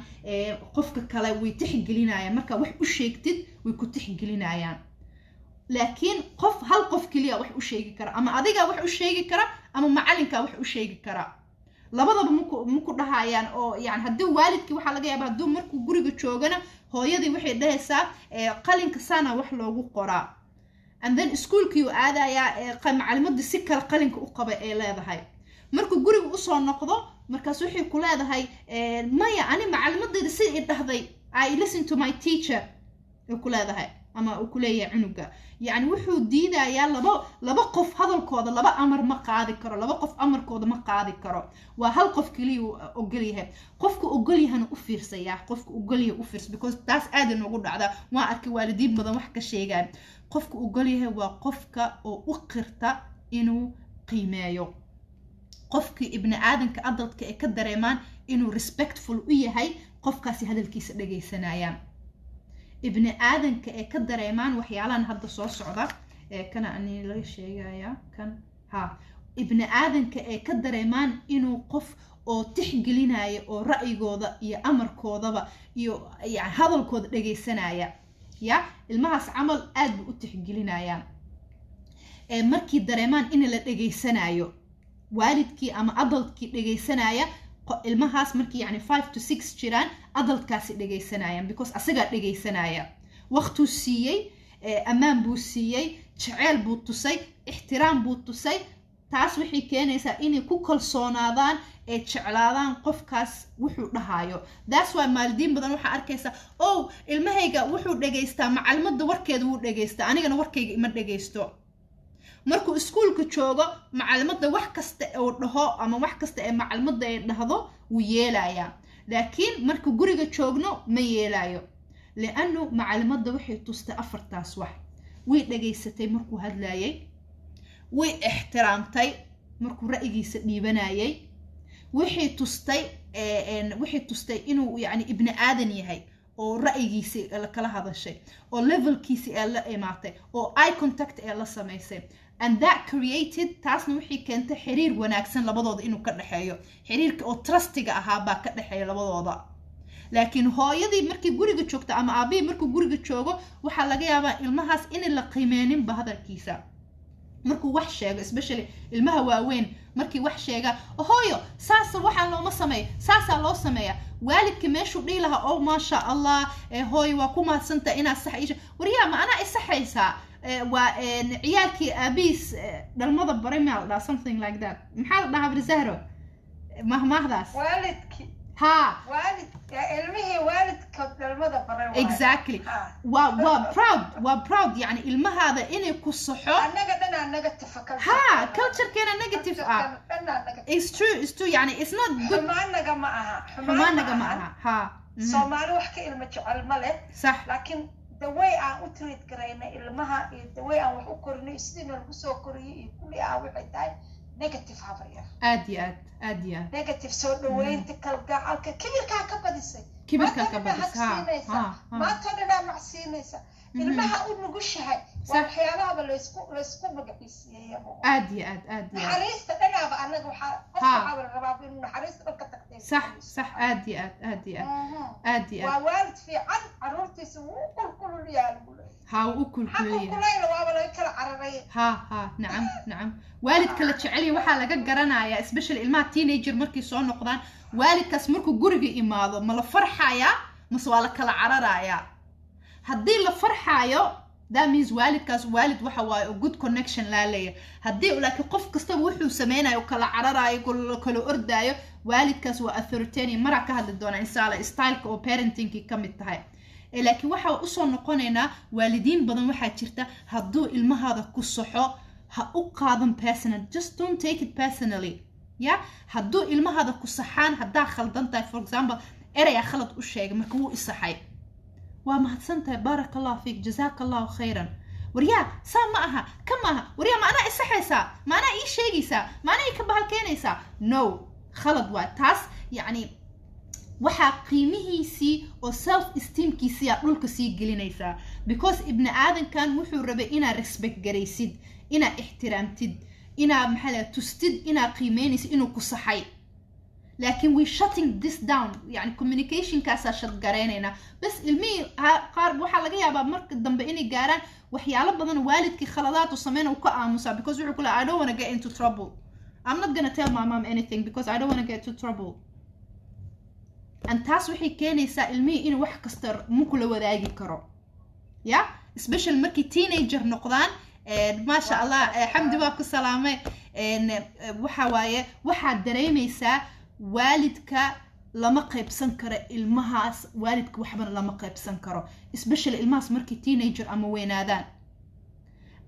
Qofka kale way tixgelinayaan. Marka wax u sheegtid, way ku tixgelinayaan. Laakiin qof, hal qof keliya wax u sheegi kara: ama adigaa wax u sheegi kara ama macalinkaa wax u sheegi kara. Labadaba maku dhahayaan. Oo yani haddii waalidkii, waxaa laga yaaba hadduu markuu guriga joogana hooyadii waxay dhahaysaa, "Qalinka saana wax loogu qoraa," and then iskuulkii uu aadayaa, macalimadii si kale qalinka u qaba ay leedahay. Markuu guriga usoo noqdo, markaas waxay ku leedahay, "Maya, ani macalimadeyda si i dhahday, I listen to my teacher," ay ku leedahay ama uu ku leeyahay cunuga. Yacni wuxuu diidayaa laba qof hadalkooda, laba amar ma qaadi karo, laba qof amarkooda ma qaadi karo. Waa hal qof keliya uu ogol yahay. Qofka ogol yahana u fiirsayaa, qofka ogol yahay u fiirsa, because taas aad inoogu dhacda. Waan arkay waalidiin badan wax ka sheegaan. Qofka ogol yahay waa qofka oo u qirta inuu qiimeeyo, qofkii ibni aadanka adultka ay ka dareemaan inuu respectful u yahay, qofkaasi hadalkiisa dhegaysanayaan. Ibni aadanka ay ka dareemaan waxyaalahan hadda soo socda ee kana ani laga sheegaya kan ha, ibni aadanka ay ka dareemaan inuu qof oo tixgelinaya oo ra'yigooda iyo amarkoodaba iyo yani hadalkooda dhegaysanaya ya ilmahaas camal aad buu u tixgelinayaan. Markii dareemaan in la dhegaysanayo, waalidkii ama adultkii dhegaysanaya ilmahaas, markii yani 5 to 6 jiraan, adultkaasi dhegaysanayaan, because asagaa dhegaysanaya. Waqtuu siiyey, ammaan buu siiyey, jeceyl buu tusay, ixtiraam buu tusay. Taas waxay keenaysaa inay ku kalsoonaadaan ee jeclaadaan qofkaas wuxuu dhahayo. That's why waalidiin badan waxaa arkaysa, "Oh, ilmahayga wuxuu dhegaystaa macalimadda warkeeda, wuu dhegaystaa, anigana warkayga ima dhegaysto." Markuu iskuulka joogo, macalimadda wax kasta uu dhaho ama wax kasta ee macalimadda ay dhahdo wuu yeelayaa, laakiin markuu guriga joogno ma yeelayo, liannu macalimadda waxay tustay afartaas wax: way dhegaysatay markuu hadlayay, way ixtiraamtay markuu ra'yigiisa dhiibanayay, waxay tustay inuu yani ibni aadan yahay oo ra'yigiisi kala hadashay oo levelkiisi ee la imaatay oo eye contact ee la samaysay. And that created, taasna waxay keentay xiriir wanaagsan labadooda inuu ka dhexeeyo. Xiriirka oo trustiga ahaa baa ka dhexeeya labadooda. Laakiin hooyadii markii guriga joogto ama aabihii markuu guriga joogo, waxaa laga yaabaa ilmahaas in la qiimeeninba hadalkiisa markuu wax sheego, especially ilmaha waaweyn. Markii wax sheega, "Hooyo, saasa waxaa looma sameeya, saasaa loo sameeya," waalidka meeshuu dhihi lahaa, "Oh, maasha Allah, hooyo, waa ku mahadsantaha inaad sax iisha." "Waryaa, ma anaa isaxaysaa?" Waa ciyaalkii aabihiis dhalmada baray maa la dhahaa, something like that. Maxaa la dhahaa, Brizahro, mahmaahdaas? Waalidkii Ha. Waalid ilmihii waalidka dhalmada baray waaye. Exactly. Waa proud, waa proud yani ilmahaada inay ku saxo. Annaga dhanaa negative. Ha, culturekeena negative ah. Dhanaa negative. It's true, it's true. Yani it's not good. Xumaanaga ma aha. Xumaanaga ma aha, ha. Soomaali wax ka ilmo jecel ma leh. Laakiin the way aan u treat garayna ilmaha iyo the way aan wax u korinay iyo sidii lagu soo koriyay iyo kulli ah waxay tahay negative, habaryar. Aad iyo aad, aad iyo aad. Negative soo dhaweynta, kalgacalka, kibirkaa ka badisay. Kibirkaa ka Maanta dhan badis, ha. hagsiinaysa. ha ha Maanta dhanaa macsiinaysa. Ilmaha u nugushahay waa waxyaabahaba laysku magaciisiiyeyaba. Aad iyo aad, aad iyo aad. Naxariista dhanaaba annaga waxaa qofka waxaa la rabaa inuu naxariista dhan ka tagtay. Sax sax, aad iyo aad, aad iyo aad. Aad iyo Waa aad. waalid fiican carruurtiisa wuu u kulkululyaa lagu leeyahay. Ha, wuu u Xagga kulkuleeyahay. Kulayla waaba laga kala cararay. Ha ha, nacam nacam. Waalidka la jecelyahay waxaa laga garanayaa, especially ilmaha teenager markay soo noqdaan, waalidkaas markuu guriga imaado, ma la farxayaa mase waa la kala cararayaa? Haddii la farxaayo, that means waalidkaas waalid waxa waaye oo good connection laa leeyahay. Haddii laakiin qof kastaba wuxuu sameynayo kala cararayo, kala ordaayo, waalidkaas waa authoritarian. Maraa ka hadli doonaa, insha Allah, styleka oo parentingkii ka mid tahay. Laakiin waxaa usoo noqonaynaa, waalidiin badan waxaa jirta, hadduu ilmahaada ku saxo, ha u qaadan personal. Just don't take it personally. Ya, hadduu ilmahaada ku saxaan, haddaa khaldan tahay, for example, erayaa khalad u sheegay, marka wuu isaxay, "Waa mahadsan tahay, baaraka Allahu fiik, jazaaka Allahu khayran." "Waryaa, saa ma aha, ka ma aha." "Waryaa, ma anaa isaxaysaa? Ma anaa ii sheegaysaa? Ma anaa ii ka bahalkeenaysaa?" No, khalad waay taas. Yacni Waxaa qiimihiisii oo self esteemkiisii aa dhulka sii gelinaysaa, because ibni aadankan wuxuu rabay inaa respect garaysid, inaa ixtiraamtid, inaa, maxaa la, tustid inaa qiimeynaysid inuu ku saxay. Laakiin we shutting this down, yani communicationkaasaa shut garaynaynaa bas. Ilmihii qaar waxaa laga yaabaa marka dambe inay gaaraan waxyaalo badan waalidkii khaladaad uu sameyna uu ka aamusaa, because wuxuu ku leeyahay, "I don't wanna get into trouble. I'm not gonna tell my mom anything because I don't wanna get into trouble." And taas waxay keenaysaa ilmihii inuu wax kasta ma kula wadaagi karo, ya, especially markay teenager noqdaan. Maasha Allah, Xamdi, waa ku salaamay. Waxa waaye, waxaad dareemaysaa waalidka lama qaybsan karo ilmahaas, waalidka waxbana lama qaybsan karo, especially ilmahaas markay teenager ama weynaadaan.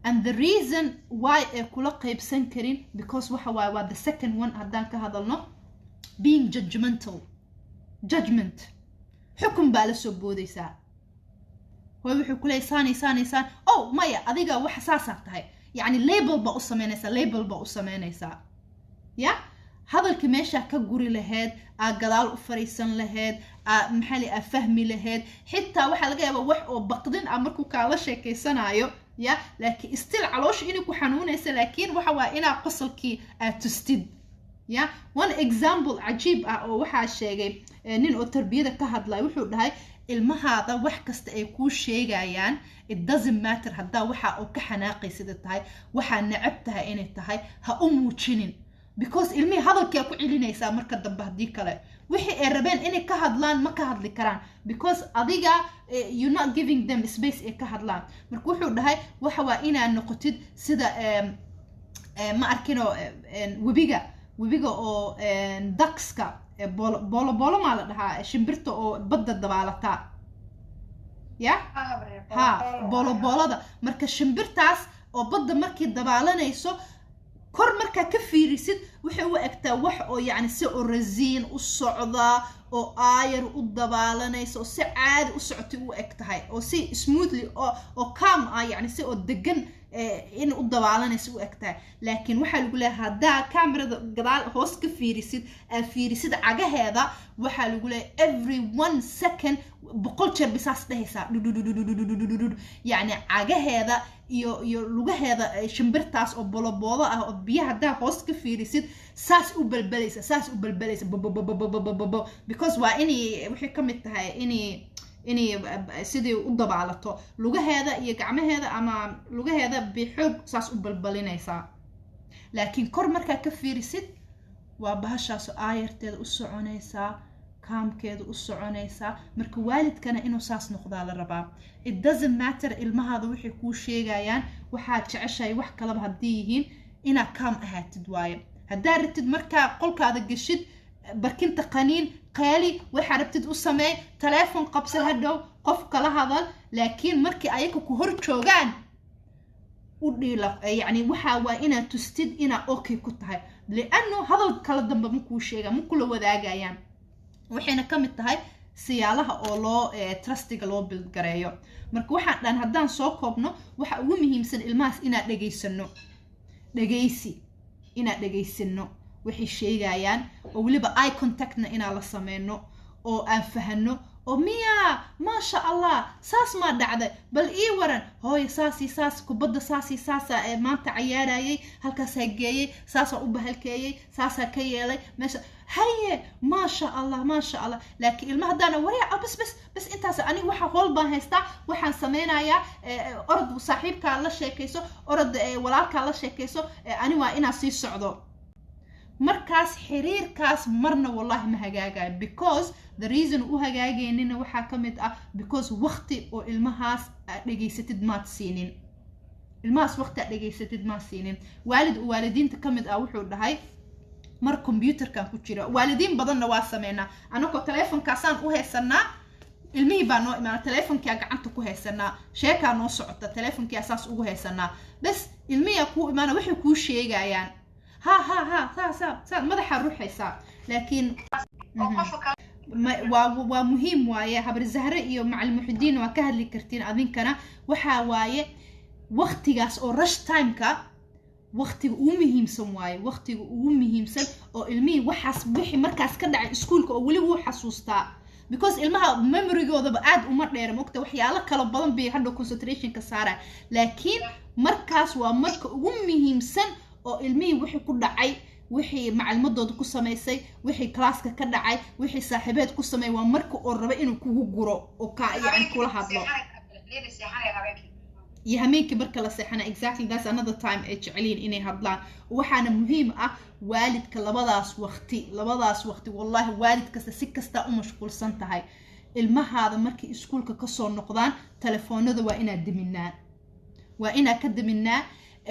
And the reason why ay kula qaybsan karin, because waxa waaye, waa the second one haddaan ka hadalno, being judgmental. Judgment, xukun baa la soo boodaysaa. Hooy wuxuu ku leeyahy saanay saanay saan, oh maya, adiga waxa saasaa tahay. Yacni label baa u sameynaysaa, label baa u sameynaysaa, ya. Hadalkii meeshaa ka guri lahayd, aa gadaal u fariisan lahayd, aa, maxaa la, aa fahmi lahayd. Xitaa waxaa laga yaabaa wax oo baqdin ah markuu kaala sheekaysanaayo, ya, laakiin still caloosha inay ku xanuunaysa, laakiin waxa waa inaa qosolkii aad tustid, ya. One example cajiib ah oo waxaa sheegay nin oo tarbiyada ka hadlay, wuxuu dhahay, ilmahaada wax kasta ay kuu sheegayaan, it doesn't matter haddaa waxa oo ka xanaaqaysida tahay, waxaa necab tahay inay tahay, ha u muujinin, because ilmihii hadalkaa ku celinaysaa marka dambe. Haddii kale wixii ay rabeen inay ka hadlaan ma ka hadli karaan, because adiga you're not giving them space ay ka hadlaan. Marka wuxuu dhahay, waxa waa inaad noqotid sida ma arkino webiga oo duckska, boolo boolo boolo maa la dhahaa, shimbirta oo badda dabaalataa, ya, ha, boolo boolada. Marka shimbirtaas oo badda markii dabaalanayso, kor markaa ka fiirisid, waxay u egtaa wax oo yacni si oo rasiin u socdaa oo aayar u dabaalanaysa oo si caadi u socotay u eg tahay, oo si smoothly oo calm ah, yacni si oo degan in u dabaalanaysa u eg tahay. Laakiin waxaa lagu leeyahay, haddaa camerada gadaal hoos ka fiirisid, aad fiirisid cagaheeda, waxaa lagu leeyahay every one second 100 jeer bisaas dhehaysaa dhudhudhudhudhudhudhudhud. Yacni cagaheeda iyo lugaheeda, shimbirtaas oo boloboodo ah oo biyaha haddaa hoos ka fiirisid saas u balbalaysa, saas u balbalaysa, bobobobobobobo, because waa inay, waxay ka mid tahay inay sidii u dabaalato lugaheeda iyo gacmaheeda ama lugaheeda bay xoog saas u balbalinaysaa. Laakiin kor markaa ka fiirisid, waa bahashaas aayarteeda u soconaysaa, calmkeeda u soconaysaa. Marka waalidkana inuu saas noqdaa la rabaa. It doesn't matter ilmahaada waxay kuu sheegayaan, waxaad jeceshahay wax kalaba haddii yihiin, inaad calm ahaatid waaye. Haddaa rabtid markaa qolkaada geshid, barkinta qaniin, qaali, waxaa rabtid u sameey, taleefon qabso, hadhow qof kala hadal. Laakiin markii ayaga ku hor joogaan u dhiila, yacni waxaa waa inaad tustid inaad okay ku tahay, liannu hadal kala dambe ma kuu sheegaan, ma kula wadaagayaan. Waxayna ka mid tahay siyaalaha oo loo trustiga loo build gareeyo. Marka waxaan dhan haddaan soo koobno, waxa ugu muhiimsan ilmahaas inaad dhegaysano, dhegaysi, inaad dhegaysano waxay sheegayaan, oo weliba eye contactna inaan la sameyno oo aan fahano, oo miyaa, maasha Allah, saas maa dhacday, bal ii waran hooyo, saasii saas, kubadda saasii saasaa ee maanta cayaarayay, halkaasaa geeyey, saasaa u bahalkeeyey, saasaa ka yeelay meesha, haye, maasha Allah, maasha Allah. Laakiin ilma haddaana waryaa, bas bas bas, intaas aniga waxa hool baan haystaa, waxaan sameynayaa, orod saaxiibkaa la sheekayso, orod walaalkaa la sheekayso, ani waa inaa sii socdo. Markaas xiriirkaas marna wallahi ma hagaagayo, because the reason u hagaagaynina waxaa ka mid ah because waqti oo ilmahaas aad dhegaysatid maad siinin, ilmahaas waqti aad dhegaysatid maad siinin. Waalid oo waalidiinta ka mid ah wuxuu dhahay, mar computerkan ku jira, waalidiin badanna waa sameynaa, anagoo telefonkaasaan u haysanaa, ilmihii baa noo imaana, telefonkia gacanta ku haysanaa, sheekaa noo socota, telefonkia saas ugu haysanaa, bas ilmihiyaa kuu imaana, waxay kuu sheegayaan, ha ha ha, saa saa saa, madaxaa ruxaysaa. Laakiin waa muhiim waaye. Habar Zahre iyo Macalin Muxidiin, waa ka hadli kartiin adinkana. Waxaa waaye waqtigaas oo rush timeka. Waqtiga ugu muhiimsan waaye, waqtiga ugu muhiimsan oo ilmihii waxaas wixii markaas ka dhacay iskuulka oo weli wuu xasuustaa, because ilmaha memorygoodaba aad uma dheera, mogta, waxyaalo kala badan bay hadhow concentrationka saara. Laakiin markaas waa marka ugu muhiimsan oo ilmihii wixii ku dhacay, wixii macalimadooda ku samaysay, wixii classka ka dhacay, wixii saaxiibeed ku sameeyay, waa marka oo raba inuu kugu guro oo ka yani kula hadlo. Iyo hameenkii marka la seexana, exactly, that's another time ay jeceliin inay hadlaan. Waxaana muhiim ah waalidka labadaas waqti, labadaas waqti, wallahi, waalid kasta si kasta u mashquulsan tahay, ilmahaada markay iskuulka kasoo noqdaan telefoonada waa inaad deminaa, waa inaad ka deminaa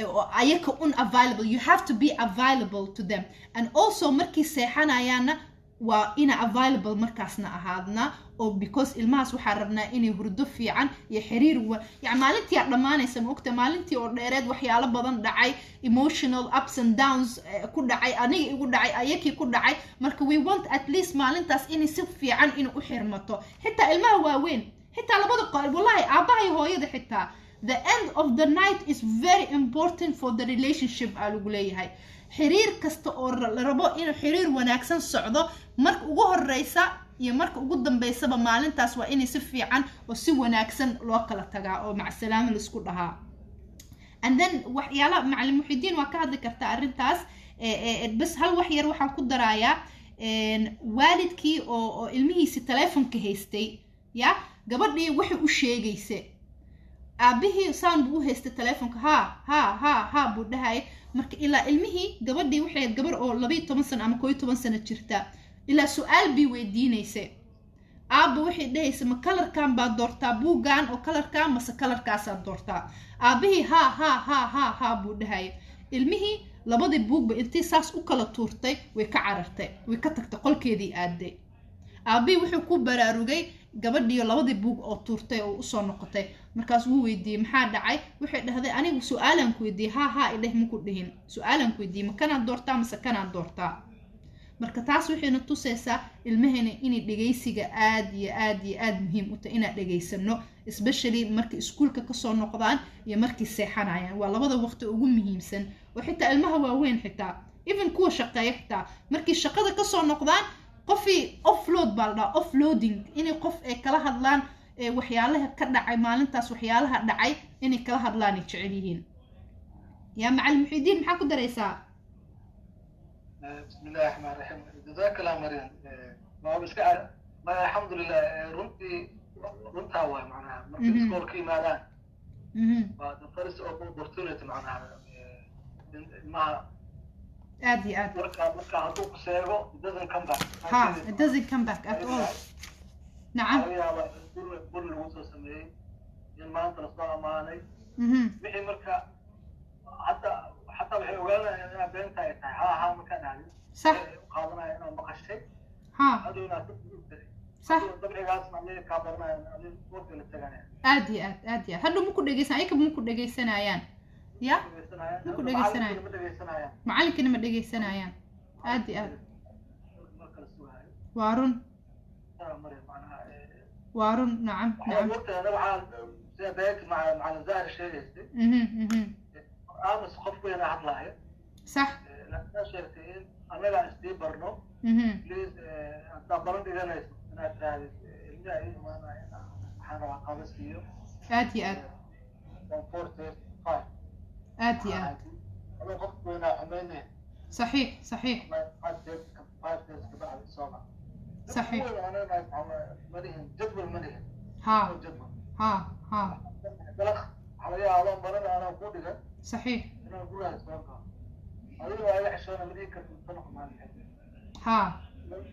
oo ayaka un available. You have to be available to them. And also markay seexanayaanna waa ina available markaasna ahaadna oo because ilmahaas waxaa rabnaa inay hurdo fiican iyo xiriir yani maalintii aad dhammaanaysa, ma ogta, maalintii oo dheereed waxyaalo badan dhacay, emotional ups and downs ku dhacay, aniga igu dhacay, ayakii ku dhacay. Marka we want at least maalintaas inay si fiican inay u xirmato. Xitaa ilmaha waaweyn, xitaa labada qo, wallahi, aabbaha iyo hooyada xitaa, the end of the night is very important for the relationship aa lagu leeyahay. Xiriir kasta oo la rabo inuu xiriir wanaagsan socdo, marka ugu horeysa iyo marka ugu dambeysaba maalintaas waa inay si fiican oo si wanaagsan loo kala tagaa oo macsalaamo laisku dhahaa. And then waxyaala, Macalin Muxidiin, waa ka hadli kartaa arrintaas. Bas hal wax yar waxaan ku darayaa. Waalidkii oo ilmihiisi telefonka haystay, ya gabadhii waxay u sheegaysa aabihii saan buu u haystay telefonka, ha ha ha ha buu dhahay. Marka ilaa ilmihii gabadhii waxay ahayd gabar oo 12 sano ama 11 sano jirta, ilaa su-aal bay weydiinaysa aabba. Waxay dhahaysa, "Ma colorkan baad doortaa buuggan oo colorkan mase colorkaasaad doortaa?" Aabbihii ha ha ha ha ha buu dhahay. Ilmihii labadii buugba intii saas u kala tuurtay way ka carartay, way ka tagtay, qolkeedii aaday. Aabbihii wuxuu ku baraarugay gabadhiyo labadii buug oo tuurtay oo usoo noqotay. Markaas wuu weydiiyey, "Maxaa dhacay?" Waxay dhahday, "Anigu su-aalaan ku weydiiyey, ha ha idheh maku dhihin. Su-aalaan ku weydiiyey, ma kanaad doortaa mase kanaad doortaa?" Marka taas waxayna tusaysaa ilmahayna inay dhegaysiga aad iyo aad iyo aad muhiim u tahay, inaan dhegaysano, especially markay iskuulka kasoo noqdaan iyo markay seexanayaan. Waa labada waqti ugu muhiimsan oo xitaa ilmaha waaweyn, xitaa even kuwa shaqeeya, xitaa markay shaqada kasoo noqdaan, qofii offload baa la dhahaa, offloading, inay qof ay kala hadlaan waxyaalaha ka dhacay maalintaas, waxyaalaha dhacay inay kala hadlaan ay jecel yihiin. Yaa Macalin Muxidiin, maxaa ku daraysaa? بسم الله الرحمن الرحيم. جزاك الله مريم. ما بس ما الحمد لله، runtii runtaa waay. Macnaha markay iskoolka yimaadaan waa the first opportunity, macnaha ilmaha. Aad iyo aad. Marka hadduu ku sheego, it doesn't come back. Ha, it doesn't come back at all, nacam. Laga yaabaa in bur lagu soo sameeyey, in maanta lasoo ammaanay wixii. Marka hadda xataa waxay ogaanayaan inaa beenta ay tahay. Ha ha markaa dhahdi u qaadanaya inaad maqashay, hadhow inaad ka dabcigaasna adiga kaa baranayaan, adiga waqti la teganaya. Aad iyo aad, aad iyo aad. Hadhow maku dhegeysan, ayaka maku dhegeysanayaan, ya maku dhegeysanayaan. Ma dhegeysanayaan. Macalinkina ma dhegeysanayaan. Aad iyo aad, waa run, waa run, nacam nacam. Waxaa sida beeg Macalin Zahir sheegaysay, aamus qof weyna hadlaayo. Laakiin sheegtay in annaga isdii barno. Please, haddaa baran dhiganayso inaad tirahdid, "Ilmiha ii imaanaya, waxaan rabaa qado siiyo." Aad iyo aad. 4:35. Aad iyo aad. Adoo qofka weynaa xumaynaya. صحيح صحيح. 5:30 kabacdi soo. Ma lihin jadwal, ma lihin jadwal. ha ha Dalaq waxaa laga yaabaa adoo baran anaa kuu dhigan inaan gurigaa soo galo, adiga waa iga xishoona, ma dhihi kartid tan xumaan.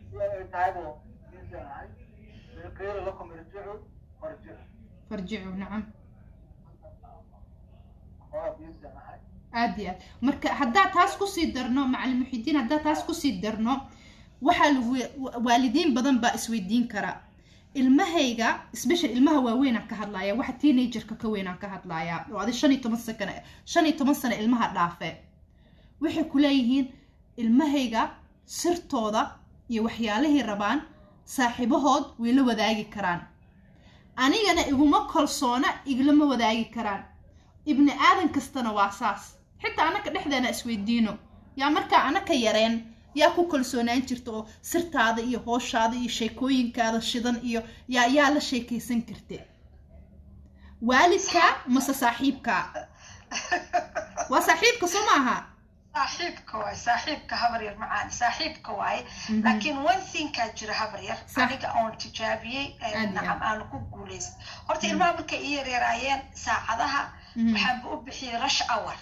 Sida ay tahaybo diinta ahay, qiila lakum irjicu farjicu. Farjicu, nacam. Waa diinta ahay. Aad iyo aad. Marka haddaa taas kusii darno, Macalin Muxidiin, haddaa taas kusii darno, waxaa lagu waalidiin badan baa isweydiin karaa, ilmahayga, especially ilmaha waaweynaan ka hadlaya, waxa teenagerka ka weynaan ka hadlaya, oo adi 15 sakana, 15 sano ilmaha dhaafe, waxay ku leeyihiin, "Ilmahayga sirtooda iyo waxyaalihii rabaan saaxiibahood way la wadaagi karaan, anigana iguma kalsoona, iglama wadaagi karaan." Ibni aadan kastana waa saas. Xitaa anaka dhexdeena isweydiino, yaa markaa anaka yareen yaa ku kalsoonaan jirta oo sirtaada iyo hooshaada iyo sheekooyinkaada shidan iyo yaa la sheekaysan karte? Waalidka mase saaxiibka? Waa saaxiibka, soo maaha? Saaxiibka waay, saaxiibka, habar yar macaan, saaxiibka waaye. Laakiin one thingkaa jira, habar yar, aniga oon tijaabiyey, nacam, aanu ku guulaystay. Horta ilmaha markay ii yaryaraayeen, saacadaha waxaanba u bixiyey rush hour.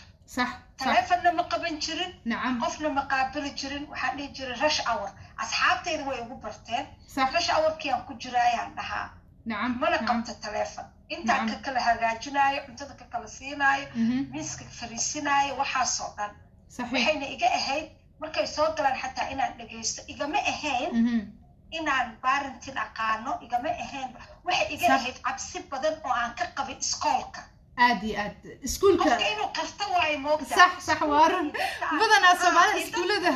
Taleefonna ma qaban jirin, qofna ma qaabili jirin. Waxaan dhihi jiray rush hour. Asxaabtayda way igu barteen, rush hourkii aan ku jiraayaan dhahaa, mana qabto taleefon intaan ka kala hagaajinaayo, cuntada ka kala siinaayo, miiska fariisinaayo, waxaasoo dhan. Waxayna iga ahayd markay soo galaan xataa inaan dhegaysto. Igama ahayn inaan parenting aqaano, igama ahayn. Waxay iga ahayd cabsi badan oo aan ka qabay iskoolka. Aad iyo aad, iskuulka. Qofka inuu qarto waayo, moogta. Sax, waa run. Badanaa Soomaalida iskuullada,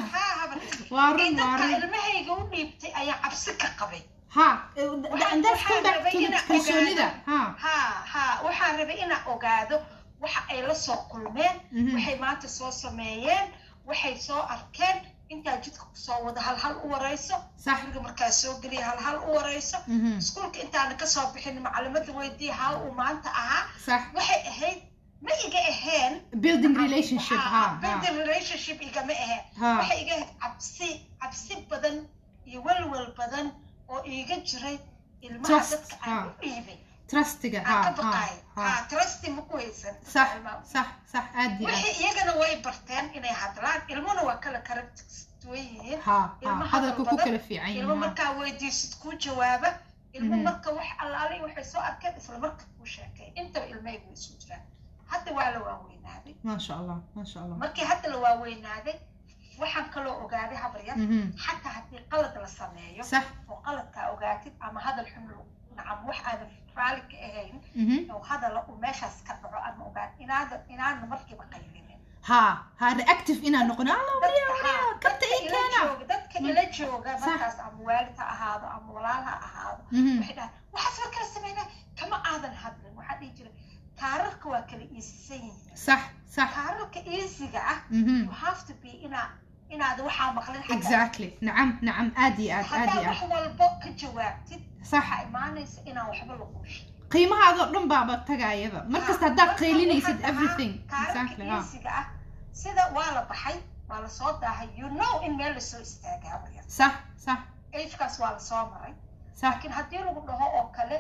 waa run, waa run. Ilmahayga u dhiibtay ayaa cabsi ka qabay. Ha, and that's come back to the kalsoonida, ha. Ha, waxaan rabay inaan ogaado waxa ay la soo kulmeen, waxay maanta soo sameeyeen, waxay soo arkeen. Intaa jidka kusoo wada, hal hal u warayso. Guriga markaa soo geliya, hal hal u warayso. Iskuulka intaana kasoo bixin, macalimada weydii haa uu maanta ahaa. Waxay ahayd, ma iga ahayn building relationship, ha. Building relationship igama ahayn. Waxay iga ahayd cabsi, cabsi badan iyo walwal badan oo iiga jiray ilmaha dadka aan u dhiibay. Trustiga, ha. Ka baqaayo, ha, trusty ma ku haysan. Sax, aad iyo. Wixii iyagana way barteen inay hadlaan. Ilmuna waa kala character duwan yihiin. Ha, hadalka ku kala fiican. Ilmo markaa weydiisid kuu jawaaba, ilmo marka wax allaalay waxay soo arkeen isla marka kuu sheekay. Intaba ilmahaygu way isu jiraan. Hadda waa la waaweynaaday. Maasha Allah, maasha Allah. Markii hadda la waaweynaaday, waxaan kaloo ogaaday, habaryar, xataa haddii qalad la sameeyo oo qaladkaa ogaatid ama hadal xun, nacam, wax aadan raali ka ahayn oo hadala uu meeshaas ka dhaco ama ogaad, inaadna markiiba qaylinin. Ha, reactive inaan noqon, alla wariya wariya kabta ii keena. Dadka ila jooga markaas, ama waalid ha ahaado ama walaal ha ahaado, waxay dhahaan waxaas war kala sameynaa, kama aadan hadlin. Waxaa dhihi jiray kaararka waa kala iisisan yihiin. Sax. Kaararka easyga ah, you have to be inaad waxaa maqlin. Exactly, nacam, aad iyo aad, aad iyo aad. Wax walbo ka jawaabtid, waxaa imaanaysa inaan waxba lagu sheegin. Qiimahaadoo dhan baaba tagayaba markasta haddaad qaylinaysid everything. Exactly, easyga ah, sida waa la baxay, waa la soo daahay, you know, in meel lasoo istaagay, habaryar. Sax. Agekaas waa lasoo maray. Laakiin haddii lagu dhaho oo kale,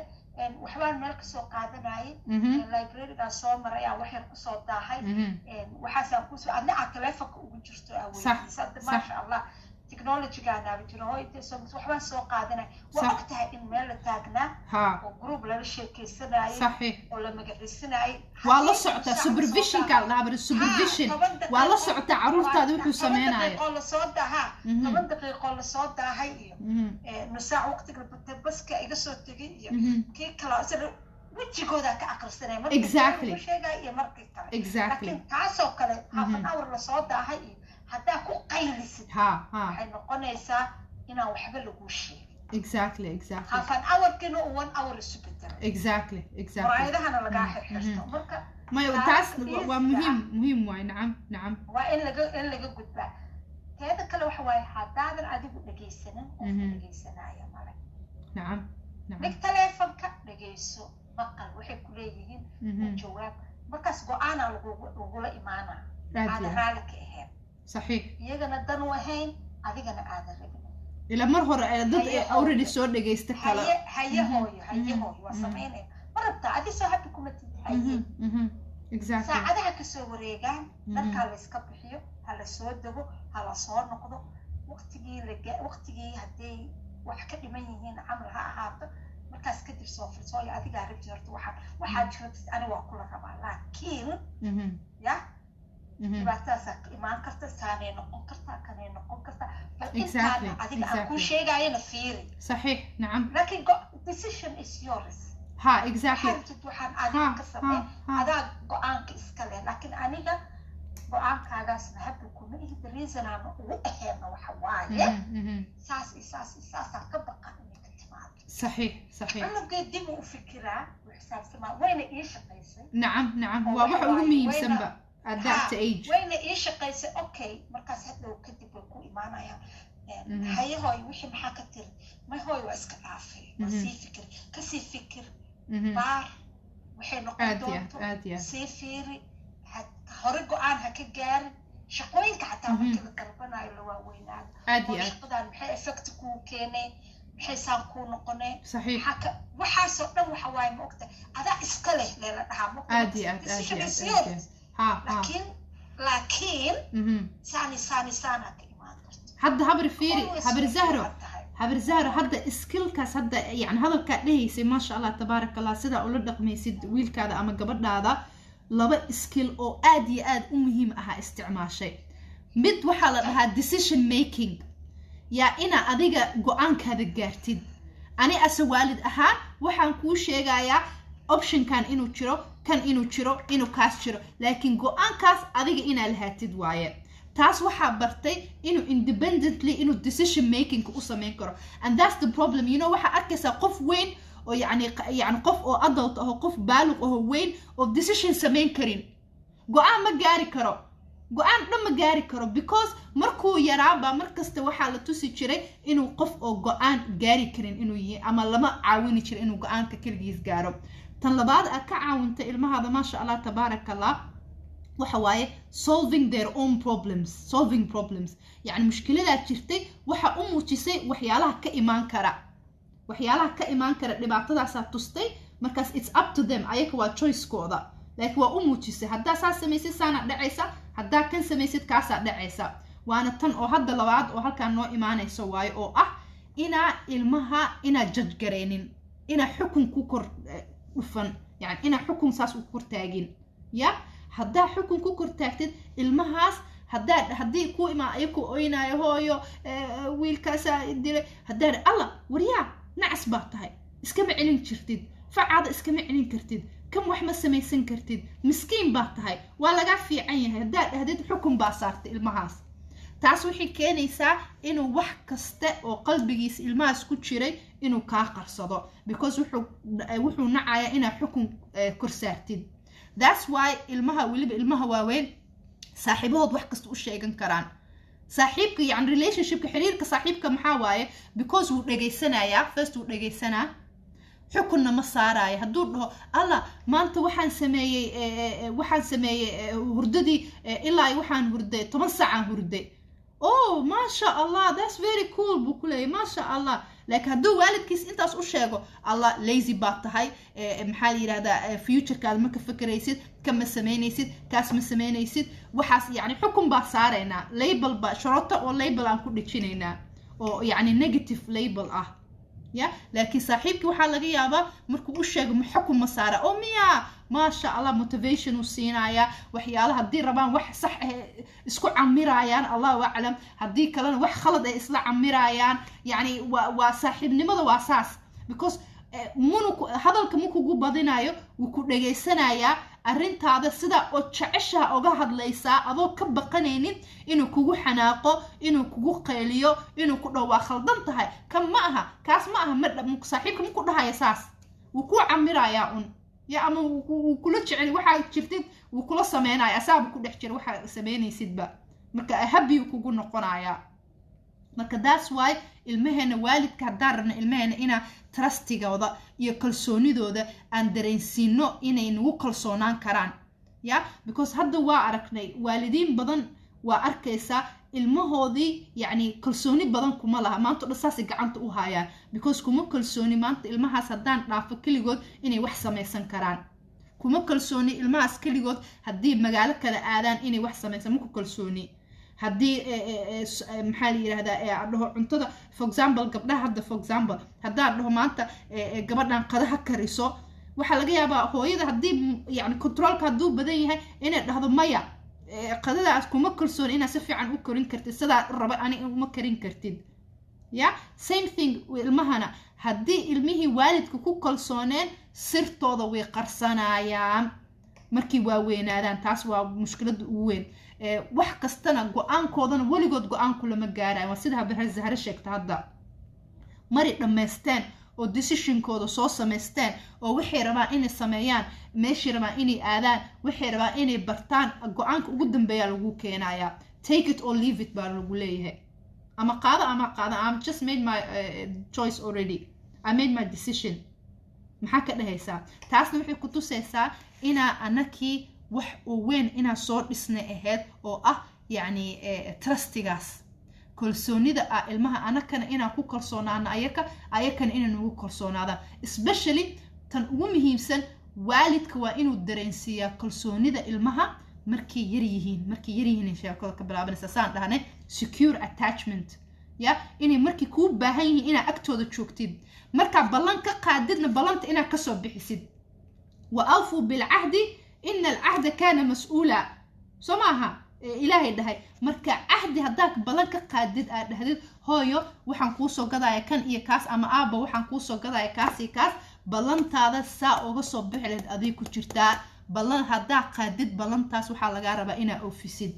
waxbaan meel kasoo qaadanayay, librarygaa soo maray, aan wax yar kusoo daahay, waxaasaan kusoo, adna aad telefonka ugu jirto, aa weydiisa. Hadda maasha Allah technologygaanaaba jiro. Hooy waxbaan soo qaadanay, waa og tahay in meel la taagnaa oo group lala sheekaysanayay oo la magaciisanayay. Waa la socotaa, supervisionka la dhahaa, supervision, waa la socotaa caruurtaada wuxuu sameynayo. Daqiiqoo lasoo daahaa, 10 daqiiqoo lasoo daahay iyo nus saac waqtiga baska iga soo tegay iyo kii kala isla wejigoodaa ka aqrisanaya markii sheegaya iyo markii kale. Laakiin taasoo kale half an hour lasoo daahay iyo haddaa ku qaylisid, waxay noqonaysaa inaan waxba laguu sheegin. Half an hourkiina uu one hour isu bedelo. Muraayadahana lagaa xirxirto marka. Maya, taas waa muhiim, muhiim waay, nacam. Waa in laga gudbaa. Teeda kale waxa waaye, haddaadan adigu dhegaysanin, qofka dhegaysanaya male. Nacam. Dhig taleefonka, dhegayso, maqal waxay ku leeyihiin, u jawaab. Markaas go-aanaa lagula imaanaa aadan raali ka ahayn. Iyagana dan u ahayn, adigana aadan rabin. Ila mar hore dad already soo dhegaysta kala. Haye, haye hooyo, haye hooyo, waa samaynaya, ma rabtaa adi soo happy kuma tid, haye. Saacadaha kasoo wareegaan, dharkaa la iska bixiyo, ha la soo dego, ha la soo noqdo, waqtigii laga waqtigii hadday wax ka dhiman yihiin camal ha ahaato, markaas kadib soo firsooyo. Adigaa rabti horta waxaad rabtid, ani waa kula rabaa, laakiin ya dhibaatadaasaa ka imaan karta, saanay noqon kartaa, kanay noqon kartaa, bal intaana adiga aan kuu sheegayana fiiri. صحيح نعم Laakiin decision is yours. Ha, exactly. Waxaad waxaan adiga ka samey, adaa go-aanka iska leh. Laakiin aniga go-aankaagaasna happy kuma ihi. The reason aan ugu aheena waxa waaye saas iyo saas iyo saasaan ka baqa inay ka timaado. صحيح. Cunugee dib uu u fikiraa, uu xisaabtamaa, wayna ii shaqaysay. Nacam, waa waxa ugu muhiimsanba. At that age. Wayna ii shaqaysay. Okay, markaas hadhow kadib way ku imaanayaan: "Haye hooy, wixii maxaa ka tiri?" "May hooy, waa iska dhaafay, waa sii fikir, kasii fikir, baar waxay noqon doonto, sii fiiri, hore go-aan ha ka gaarin." Shaqooyinka xataa markii la dalbanayo, la waaweynaado, oo shaqadan maxay effect kuu keenay, maxay saan kuu noqonay, waxaasoo dhan waxa waaye, ma ogta, adaa iska leh leela dhahaa. Laakiin saani saani saanaa ka imaan karto. Hadda habri fiiri, habri Zahro, habri Zahro, hadda skillkaas hadda, yani hadalkaa dhehaysay, maasha Allah, tabaaraka Allah, sidaa ula dhaqmaysid wiilkaada ama gabadhaada, laba skill oo aad iyo aad u muhiim ahaa isticmaashay. Mid waxaa la dhahaa decision making, yaa inaa adiga go-aankaada gaartid. Ani ase waalid ahaan waxaan kuu sheegayaa optionkan inuu jiro, kan inuu jiro, inuu kaas jiro, laakiin go-aankaas adiga inaa lahaatid waaye. Taas waxaa bartay inuu independently, inuu decision making u samayn karo. And that's the problem. Waxaa arkaysaa qof weyn oo yani qof oo adult ah, oo qof baaluq ahoo weyn oo decision samayn karin, go-aan ma gaari karo, go-aan dhan ma gaari karo, because markuu yaraaba markasta waxaa la tusi jiray inuu qof oo go-aan gaari karin inuu yihi, ama lama caawini jiray inuu go-aanka keligiis gaaro. Tan labaad aad ka caawinta ilmahaada, maasha Allah, tabaaraka Allah, waxa waaye solving their own problems. Solving problems, yani mushkiladaa jirtay waxa u muujisay waxyaalaha ka imaan kara, waxyaalaha ka imaan kara dhibaatadaasaa tustay. Markaas it's up to them, ayaka waa choicekooda, laakiin waa u muujisay: haddaa saa samaysid, saana dhacaysa, haddaa kan samaysid, kaasaa dhacaysa. Waana tan oo hadda labaad oo halkaan noo imaanayso waayo, oo ah inaa ilmaha inaa judge garaynin, inaa xukun ku kor dhufan, yani inaa xukun saas u kor taagin. Ya haddaa xukun ku kor taagtid ilmahaas, haddii ku imaa ayaku oynaayo: "Hooyo, wiilkaasaa dilay," haddaa: "Alla waryaa, nacas baa tahay, iskama celin jirtid, facaada iskama celin kartid, kan wax ma samaysan kartid, miskiin baa tahay, waa lagaa fiican yahay," haddaad dhahdid, xukun baa saartay ilmahaas. Taas waxay keenaysaa inuu wax kasta oo qalbigiisa ilmahaas ku jiray inuu kaa qarsado, because wuxuu nacayaa inaad xukun kor saartid. That's why ilmaha, weliba ilmaha waaweyn, saaxiibahood wax kasta u sheegan karaan. Saaxiibka, yani relationshipka, xiriirka saaxiibka maxaa waaye? Because wuu dhegaysanayaa first, wuu dhegaysanaa, xukunna ma saaraayo. Hadduu dhaho: "Alla, maanta waxaan sameeyey hurdadii ilaa waxaan hurday 10 saacaan hurday," "Oh, maasha Allah, that's very cool," buu ku leeyahy, "maasha Allah." Laakiin hadduu waalidkiis intaas u sheego: "Allah, lazy baad tahay, maxaa la yidhahdaa, futurekaada ma ka fekeraysid, kama samaynaysid, kaas ma samaynaysid," waxaas yani xukun baa saaraynaa, label ba sharooto oo label aan ku dhejinaynaa oo yani negative label ah. Ya laakiin saaxiibkii waxaa laga yaabaa markuu u sheego, ma xukun ma saara oo miya, maasha Allah, motivation uu siinayaa. Waxyaalaha haddii rabaan wax sax ah isku camirayaan, Allahu aclam, haddii kalena wax khalad ay isla camirayaan. Yani waa saaxiibnimada waa saas, because munu hadalka ma kugu badinayo, wuu ku dhegaysanayaa. Arrintaada sidaa oo jeceshaha oga hadlaysaa, adoo ka baqanaynin inuu kugu xanaaqo, inuu kugu qayliyo, inuu ku dhaho: "Waa khaldan tahay, kan ma aha, kaas ma aha." Ma saaxiibka ma ku dhahaya saas, wuu ku camirayaa un ya, ama wuu kula jecel waxaa jirtid, wuu kula sameynaya, asaaba ku dhex jira waxaa sameynaysidba, marka happy kugu noqonayaa. Marka that's why ilmaheena, waalidka haddaan rabno ilmaheena inaa trustigooda iyo kalsoonidooda aan dareensiino inay nagu kalsoonaan karaan, ya because hadda waa aragnay waalidiin badan, waa arkaysaa ilmahoodii yacni kalsooni badan kuma laha. Maanta o dhan saasay gacanta u haayaan, because kuma kalsooni maanta ilmahaas haddaan dhaafo keligood inay wax samaysan karaan. Kuma kalsooni ilmahaas keligood haddii magaalo kale aadaan inay wax samaysan, maku kalsooni. Haddii, maxaa la yidhahdaa, dhaho cuntada, for example, gabdhaha hadda, for example, haddaan dhaho maanta gabadhan qadaha kariso, waxaa laga yaabaa hooyada haddii yani controlka hadduu badan yahay inay dhahdo: "Maya, qadadaas kuma kalsooni inaad si fiican u karin kartid, sidaa raba ani uma karin kartid." Ya same thing ilmahana, haddii ilmihii waalidka ku kalsooneen, sirtooda way qarsanayaan markay waaweynaadaan. Taas waa mushkiladda ugu weyn. Wax kastana go-aankoodana weligood go-aanku lama gaarayo. Waa sida Habare Zahre sheegta hadda, mari dhammaysteen. oo decisionkooda soo samaysteen, oo waxay rabaan inay sameeyaan, meeshay rabaan inay aadaan, waxay rabaan inay bartaan, go-aanka ugu dambeeya lagu keenayaa. "Take it or leave it" baa lagu leeyahay, ama qaado ama qaado. I'm just made my choice already, I made my decision. Maxaa ka dhahaysaa? Taasna waxay ku tusaysaa inaa anakii wax oo weyn inaa soo dhisnay ahayd, oo ah yacni trustigaas, kalsoonida ah ilmaha, anakana inaan ku kalsoonaano ayaka, ayakana inay nagu kalsoonaadaan. Especially tan ugu muhiimsan, waalidka waa inuu dareensiiyaa kalsoonida ilmaha markay yar yihiin. Markay yar yihiin sheekada ka bilaabanaysa, saan dhahnay, secure attachment, ya inay markay kuu baahan yihiin inaad agtooda joogtid, markaa ballan ka qaadidna ballanta inaad kasoo bixisid. "Wa awfuu bilcahdi ina alcahda kaana mas-uula", soo maaha Ilaahay dhahay? Marka cahdi haddaad ballan ka qaadid, aad dhahdid, "Hooyo, waxaan kuusoo gadaya kan iyo kaas," ama "Aabba, waxaan kuusoo gadaya kaas iyo kaas," ballantaada saa uga soo bixi lahayd aday ku jirtaa. Ballan haddaa qaadid, ballantaas waxaa lagaa rabaa inaa oofisid,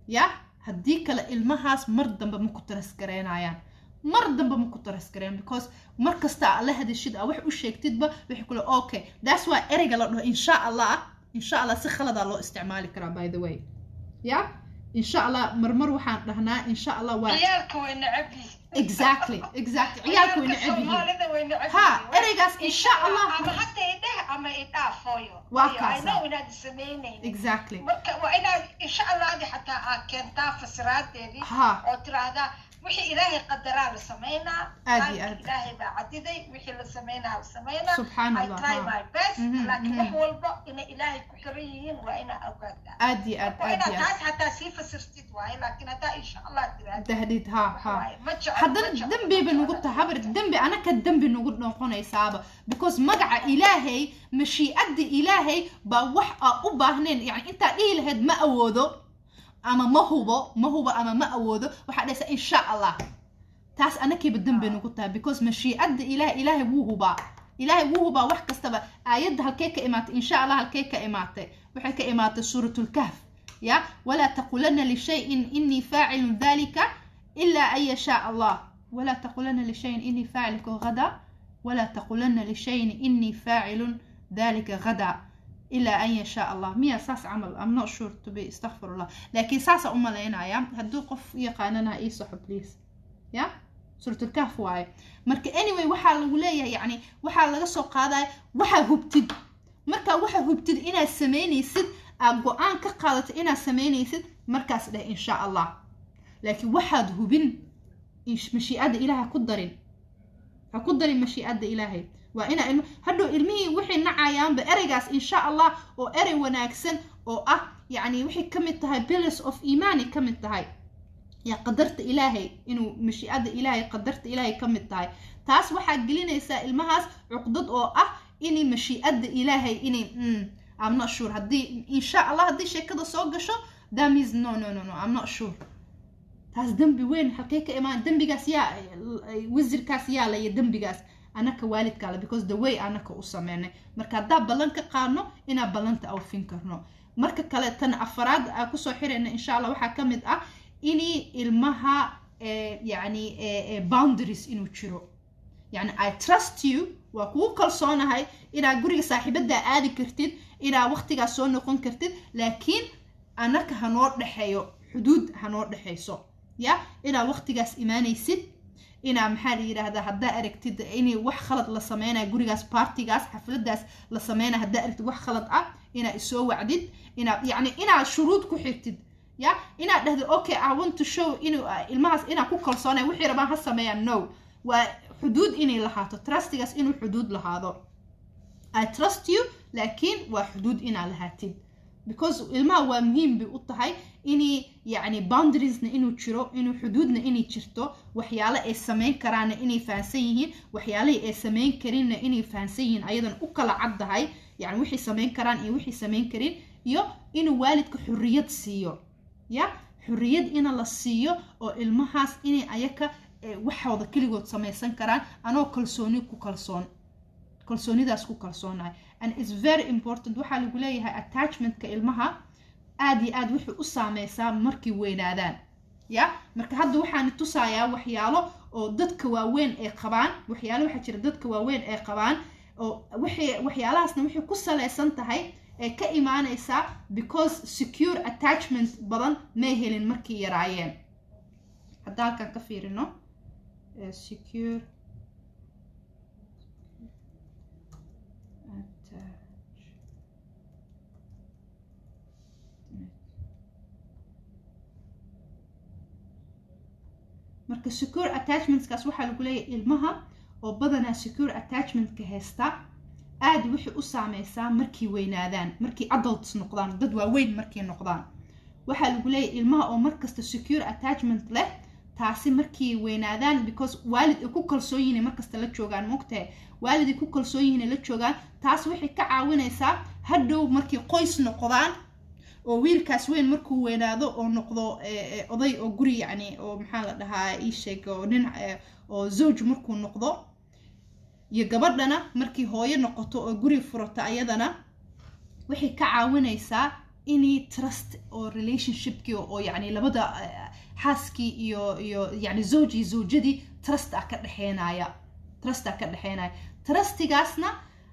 ya haddii kale ilmahaas mar dambe ma ku trust gareynayaan, mar dambe ma ku trust gareyn, because mar kasta aa la hadashid, aa wax u sheegtidba, waxay kule okay. That's why ereyga la dhaho "insha Allah", "insha Allah" si khaladaa loo isticmaali karaa, by the way. Ya insha Allah, marmar waxaan dhahnaa "insha Allah" waa Ciyaalka way necab yihiin. Exactly, ciyaalka way necab yihiin. Soomaalida way necab Ha yihiin. Ereygaas "insha Allah". Ama hadda idheh ama idhaafooyo. Waa I kaasa. know inaad samaynaynin. Marka waa inaad "insha Allahdi" xataa aad keentaa fasiraadeedii oo tiraahdaa wixii Ilaahay qadaraa la samaynaa. Aad iyo Qaanka aad. Ilaahay baa cadiday, wixii la samaynaa la samaynaa. Subxaan I Allah. try my best, laakiin wax walba inay Ilaahay ku xiran yihiin waa inaa ogaataa. Aad iyo aad. Waa Aad inaad iyo aad. taas xataa sii fasirtid waaye, laakiin haddaa "insha Allah" tiraahdo Dahdid, ha ha. waaye, ma jeclo, Haddana ma jeclo, dembi ma bay nagu jeclo. tahay, habar, dembi anaka dembi nagu noqonaysaaba, because magaca Ilaahay, mashiicadda Ilaahay baa wax aa u baahnayn. Yani intaa dhihi lahayd "ma awoodo" ama "ma hubo", "ma hubo" ama "ma awoodo", waxaa dhahaysaa "insha Allah". Taas anakiiba dembi nagu tahay, because mashiicadda Ilaahay, Ilaahay wuu hubaa, Ilaahay wuu hubaa wax kastaba. Aayadda halkee ka imaatay "insha Allah"? Halkee ka imaatay? Waxay ka imaatay Suuratulkahf, ya "Walaa taqulanna lishayin inii faacilun dalika ilaa an yashaa Allah. Walaa taqulanna lishayin inii faacilku gada, walaa taqulanna lishayin inii faacilun dalika gada ilaa an yashaa Allah." Miya saas camal? I'm not sure to be, astaghfirullah, laakiin saasa u malaynaya. Hadduu qof yaqaanana ii saxo, please. Ya Suuratulkahf waaye. Marka anyway, waxaa lagu leeyahay, yani waxaa laga soo qaadaya waxaa hubtid. Marka waxaa hubtid inaad samaynaysid, aad go-aan ka qaadato inaad samaynaysid, markaas dheh "insha Allah". Laakiin waxaad hubin mashiicadda Ilaah ha ku darin, ha ku darin mashiicadda Ilaahay. Waa inaa ilmo hadhow ilmihii waxay nacayaanba ereygaas "insha Allah", oo erey wanaagsan oo ah, yacni waxay ka mid tahay pillars of iimaani ka mid tahay, ya qadarta Ilaahay, inuu mashiicadda Ilaahay, qadarta Ilaahay ka mid tahay. Taas waxaa gelinaysaa ilmahaas cuqdad oo ah inay mashiicadda Ilaahay inay I'm not sure. Haddii "insha Allah" haddii sheekada soo gasho, that means no, no, no, no, I'm not sure. Taas dembi weyn. Halkee ka imaan dembigaas? Yaa wasirkaas yaa laya dembigaas? Anaka waalidkaa le, because the way anaka u sameynay. Marka haddaa ballan ka qaadno, inaa ballanta awfin karno. Marka kale, tan afaraad aa kusoo xirayna insha Allah, waxaa ka mid ah inii ilmaha yacni boundaries inuu jiro. Yani I trust you, waa kugu kalsoonahay inaad guriga saaxiibadaa aadi kartid, inaad waqtigaas soo noqon kartid, laakiin anaka hanoo dhexeeyo xuduud, hanoo dhexeyso, ya inaad waqtigaas imaanaysid, inaa maxaa la yidhaahdaa, haddaa aragtid inay wax khalad la sameynayo gurigaas, partygaas, xafladaas la sameynayo, haddaa aragtid wax khalad ah, inaa isoo wacdid, inaa yacni inaad shuruud ku xirtid, ya inaad dhahdid "Okay, I want to show" inuu ilmahaas inaa ku kalsoonay, wixii rabaan ha sameeyaan. No, waa xuduud inay lahaato, trustigaas inuu xuduud lahaado. I trust you, laakiin waa xuduud inaa lahaatid, because ilmaha waa muhiim bay u tahay inay yacni boundariesna inuu jiro, inuu xuduudna inay jirto, waxyaale ay samayn karaanna inay fahansan yihiin, waxyaalihii ay samayn karinna inay fahansan yihiin, ayadan u kala caddahay, yani wixii samayn karaan iyo wixii samayn karin. Iyo inuu waalidka xurriyad siiyo, ya xurriyad ina la siiyo oo ilmahaas inay ayaka waxooda keligood samaysan karaan, anoo kalsooni ku kalsoon, kalsoonidaas ku kalsoonahay. And it's very important. Waxaa lagu leeyahay attachmentka ilmaha aad iyo aad wuxuu u saameysaa markay weynaadaan. Ya, marka hadda waxaan tusayaa waxyaalo oo dadka waaweyn ay qabaan. Waxyaalo waxaa jira dadka waaweyn ay qabaan oo waxay waxyaalahaasna waxay ku salaysan tahay ee ka imaanaysaa because secure attachment badan may helin markii yaraayeen. Hadda halkan ka fiirino secure attachment. Marka secure attachmentskaas waxaa lagu leeyahay ilmaha oo badanaa secure attachmentka haysta aad waxay u saameysaa markay weynaadaan, markay adults noqdaan, dad waaweyn markay noqdaan. Waxaa lagu leeyahay ilmaha oo markasta secure attachment leh, taasi markay weynaadaan, because waalid ay ku kalsoon yihiin markasta la joogaan, moogtahay, waalid ay ku kalsoon yihiin ay la joogaan, taas waxay ka caawinaysaa hadhow markay qoys noqdaan oo wiilkaas weyn markuu weynaado oo noqdo oday oo guri, yacni oo maxaa la dhahaa, ii sheeg, oo nin oo zawj markuu noqdo, iyo gabadhana markii hooyo noqoto oo guri furato, ayadana waxay ka caawinaysaa inay trust oo relationshipkii oo yacni labada xaaskii iyo yacni zawj iyo zawjadii trust ah ka dhexeynaya, trust ah ka dhexeynaya. Trustigaasna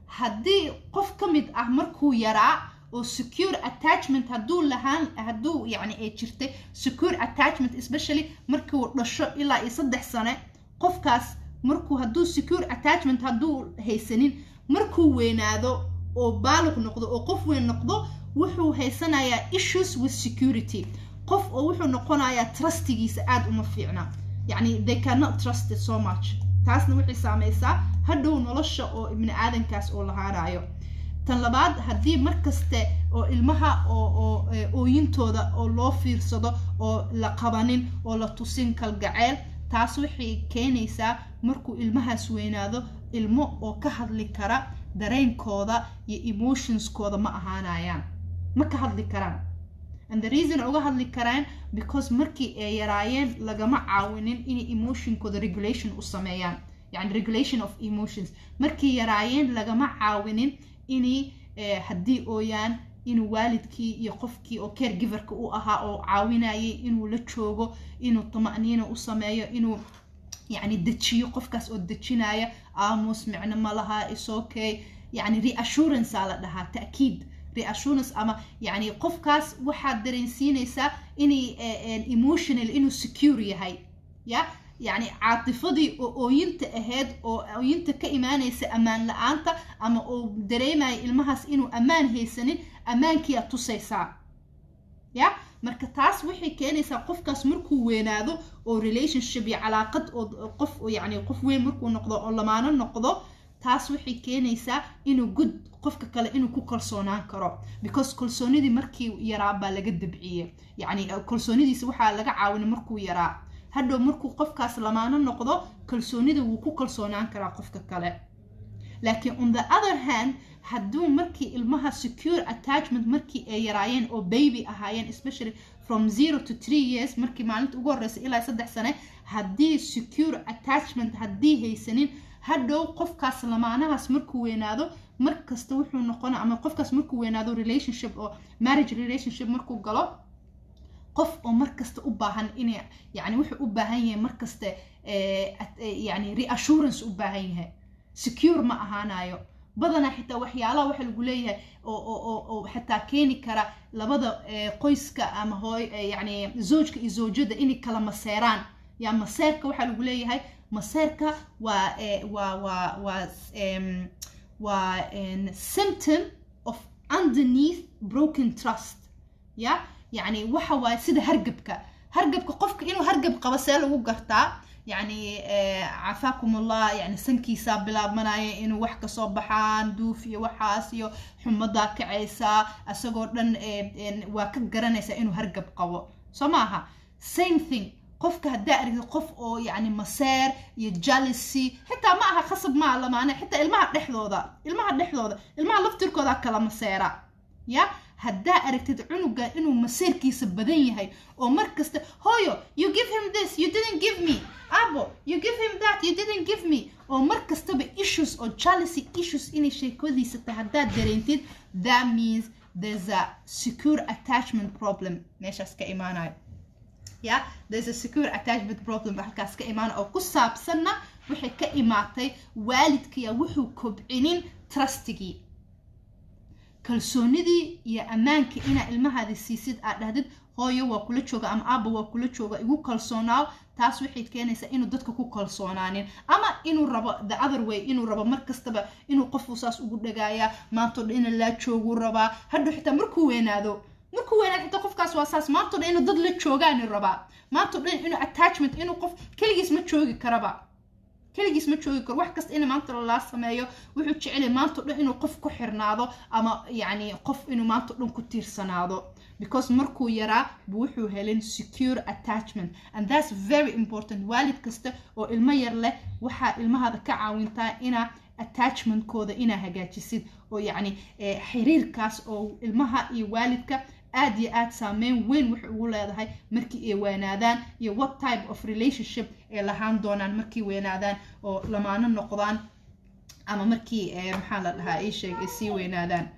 haddii qof ka mid ah markuu yaraa oo secure attachment hadduu lahaan, hadduu yacni ay jirtay secure attachment, especially markuu dhasho ilaa iyo 3 sane, qofkaas markuu hadduu secure attachment hadduu haysanin, markuu weynaado oo baaluq noqdo oo qof weyn noqdo, wuxuu haysanayaa issues with security. Qof oo wuxuu noqonayaa trustigiisa aada uma fiicna, yacni they cannot trust it so much. Taasna waxay saameysaa hadhow nolosha oo ibni aadankaas oo lahaanayo. Tan labaad, haddii markaste oo ilmaha oo ooyintooda oo loo fiirsado oo la qabanin oo la tusin kalgaceel, taas waxay keenaysaa markuu ilmahaas weynaado ilmo oo ka hadli kara dareenkooda iyo emotionskooda ma ahaanayaan, ma ka hadli karaan. And the reason uga hadli karaan, because markii ay yaraayeen lagama caawinin inay emotionkooda regulation u sameeyaan, yani regulation of emotions. Markii yaraayeen lagama caawinin inay haddii ooyaan inuu waalidkii iyo qofkii oo caregiverka u ahaa oo caawinayay inuu la joogo, inuu tama'niina u sameeyo, inuu yani dejiyo qofkaas oo dejinaya, aamus, micno ma laha, is okay, yani reassurance aa la dhahaa, ta'kiid, reassurance, ama yani qofkaas waxaad dareensiinaysaa inay emotional inuu secure yahay. Ya, yani caatifadii oo ooyinta ahayd oo ooyinta ka imaanaysa ammaan la-aanta ama uu dareemaya ilmahaas inuu ammaan haysanin, ammaankiiaad tusaysaa. Ya, marka taas waxay keenaysaa qofkaas markuu weynaado oo relationship iyo calaaqad oo qof, yani qof weyn markuu noqdo oo lamaano noqdo, taas waxay keenaysaa inuu good qofka kale inuu ku kalsoonaan karo, because kalsoonidii markii yaraa baa laga dabciyey, yacni kalsoonidiisa waxaa laga caawinay markuu yaraa. Hadhow markuu qofkaas lamaano noqdo, kalsoonida wuu ku kalsoonaan karaa qofka kale. Laakiin on the other hand, hadduu markii ilmaha secure attachment markii ay yaraayeen oo baby ahaayeen, especially from 0 to 3 years, markii maalinta ugu horeysa ilaa 3 sane, haddii secure attachment haddii haysanin, hadhow qofkaas lamaanahaas markuu weynaado mar kasta wuxuu noqona, ama qofkaas markuu weynaado relationship oo marriage relationship markuu galo, qof oo markasta u baahan inay, yani wuxuu u baahan yahay markasta yani reassurance u baahan yahay, secure ma ahaanayo badanaa. Xitaa waxyaalaha waxa lagu leeyahay oo xataa keeni kara labada qoyska ama hooy, yani zoojka iyo zoojada inay kala maseeraan. Ya, maseerka waxaa lagu leeyahay, maseerka waa symptom of underneath broken trust. Ya, yani waxa waaye sida hargabka. Hargabka, qofka inuu hargab qabo see lagu gartaa? Yani cafaakum Allah, yani sankiisaa bilaabmanaya inuu wax kasoo baxaan, duuf iyo waxaas, iyo xumadaa kacaysa, isagoo dhan waa ka garanaysaa inuu hargab qabo, soo maaha? Same thing, qofka haddaa aragtid qof oo yani maseer iyo jealousy, xitaa ma aha khasab maa lamaane, xitaa ilmaha dhexdooda, ilmaha dhexdooda, ilmaha laftirkooda kala maseera. Ya, haddaa aragtid cunuga inuu maseerkiisa badan yahay oo mar kasta, "Hooyo, you give him this, you didn't give me. Abo, you give him that, you didn't give me," oo mar kastaba issues oo jealousy issues inay sheekadiisa tahay haddaad dareentid, that means there's a secure attachment problem meeshaas ka imaanayo. Yeah, there's a secure attachment problem ba halkaas ka imaana, oo ku saabsanna waxay ka imaatay waalidkaya wuxuu kobcinin trustigii, kalsoonidii iyo ammaanka inaa ilmahaadi siisid, aad dhahdid, "Hooyo waa kula jooga" ama "Aabba waa kula jooga, igu kalsoonaaw." Taas waxay keenaysaa inuu dadka ku kalsoonaanin, ama inuu rabo the other way, inuu rabo mar kastaba inuu qofuu saas ugu dhagaayaa, maantoo dhan ina laa jooguu rabaa. Hadhow xitaa markuu weynaado xitaa qofkaas waa saas, maantoo dhan inuu dad la joogaani rabaa, maantoo dhan inuu attachment, inuu qof keligiis ma joogi karaba, keligiis ma joogi karo. Wax kasta in maanta lala sameeyo wuxuu jecelyahay, maanta o dhan inuu qof ku xirnaado, ama yacni qof inuu maanta o dhan ku tiirsanaado, because markuu yaraa buu wuxuu helin secure attachment, and that's very important. Waalid kasta oo ilmo yar leh, waxaa ilmahaada ka caawintaa inaa attachmentkooda inaa hagaajisid, oo yacni xiriirkaas oo ilmaha iyo waalidka aad iyo aad saameyn weyn waxay ugu leedahay markii ay weynaadaan iyo what type of relationship ay lahaan doonaan markii weynaadaan oo lamaano noqdaan, ama markii, maxaa la dhahaa, ii sheeg, ay sii weynaadaan.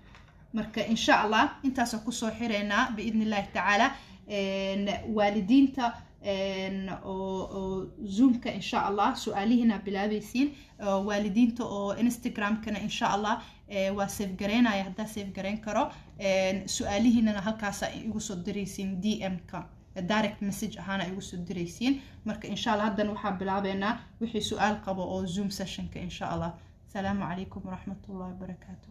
Marka insha Allah intaasaan kusoo xireynaa biidni Illahi tacaala. Waalidiinta oo Zoomka, insha Allah su-aalihiina bilaabaysiin. Waalidiinta oo Instagramkana, insha Allah waa save gareynaya haddaa save gareyn karo. Su-aalihiinana halkaasa igu soo diraysiin, DM-ka direct message ahaana igu soo diraysiin. Marka insha Allah haddana waxaa bilaabeynaa wixii su-aal qabo oo Zoom sessionka, insha Allah. Asalaamu calaykum waraxmat ullahi wabarakaatu.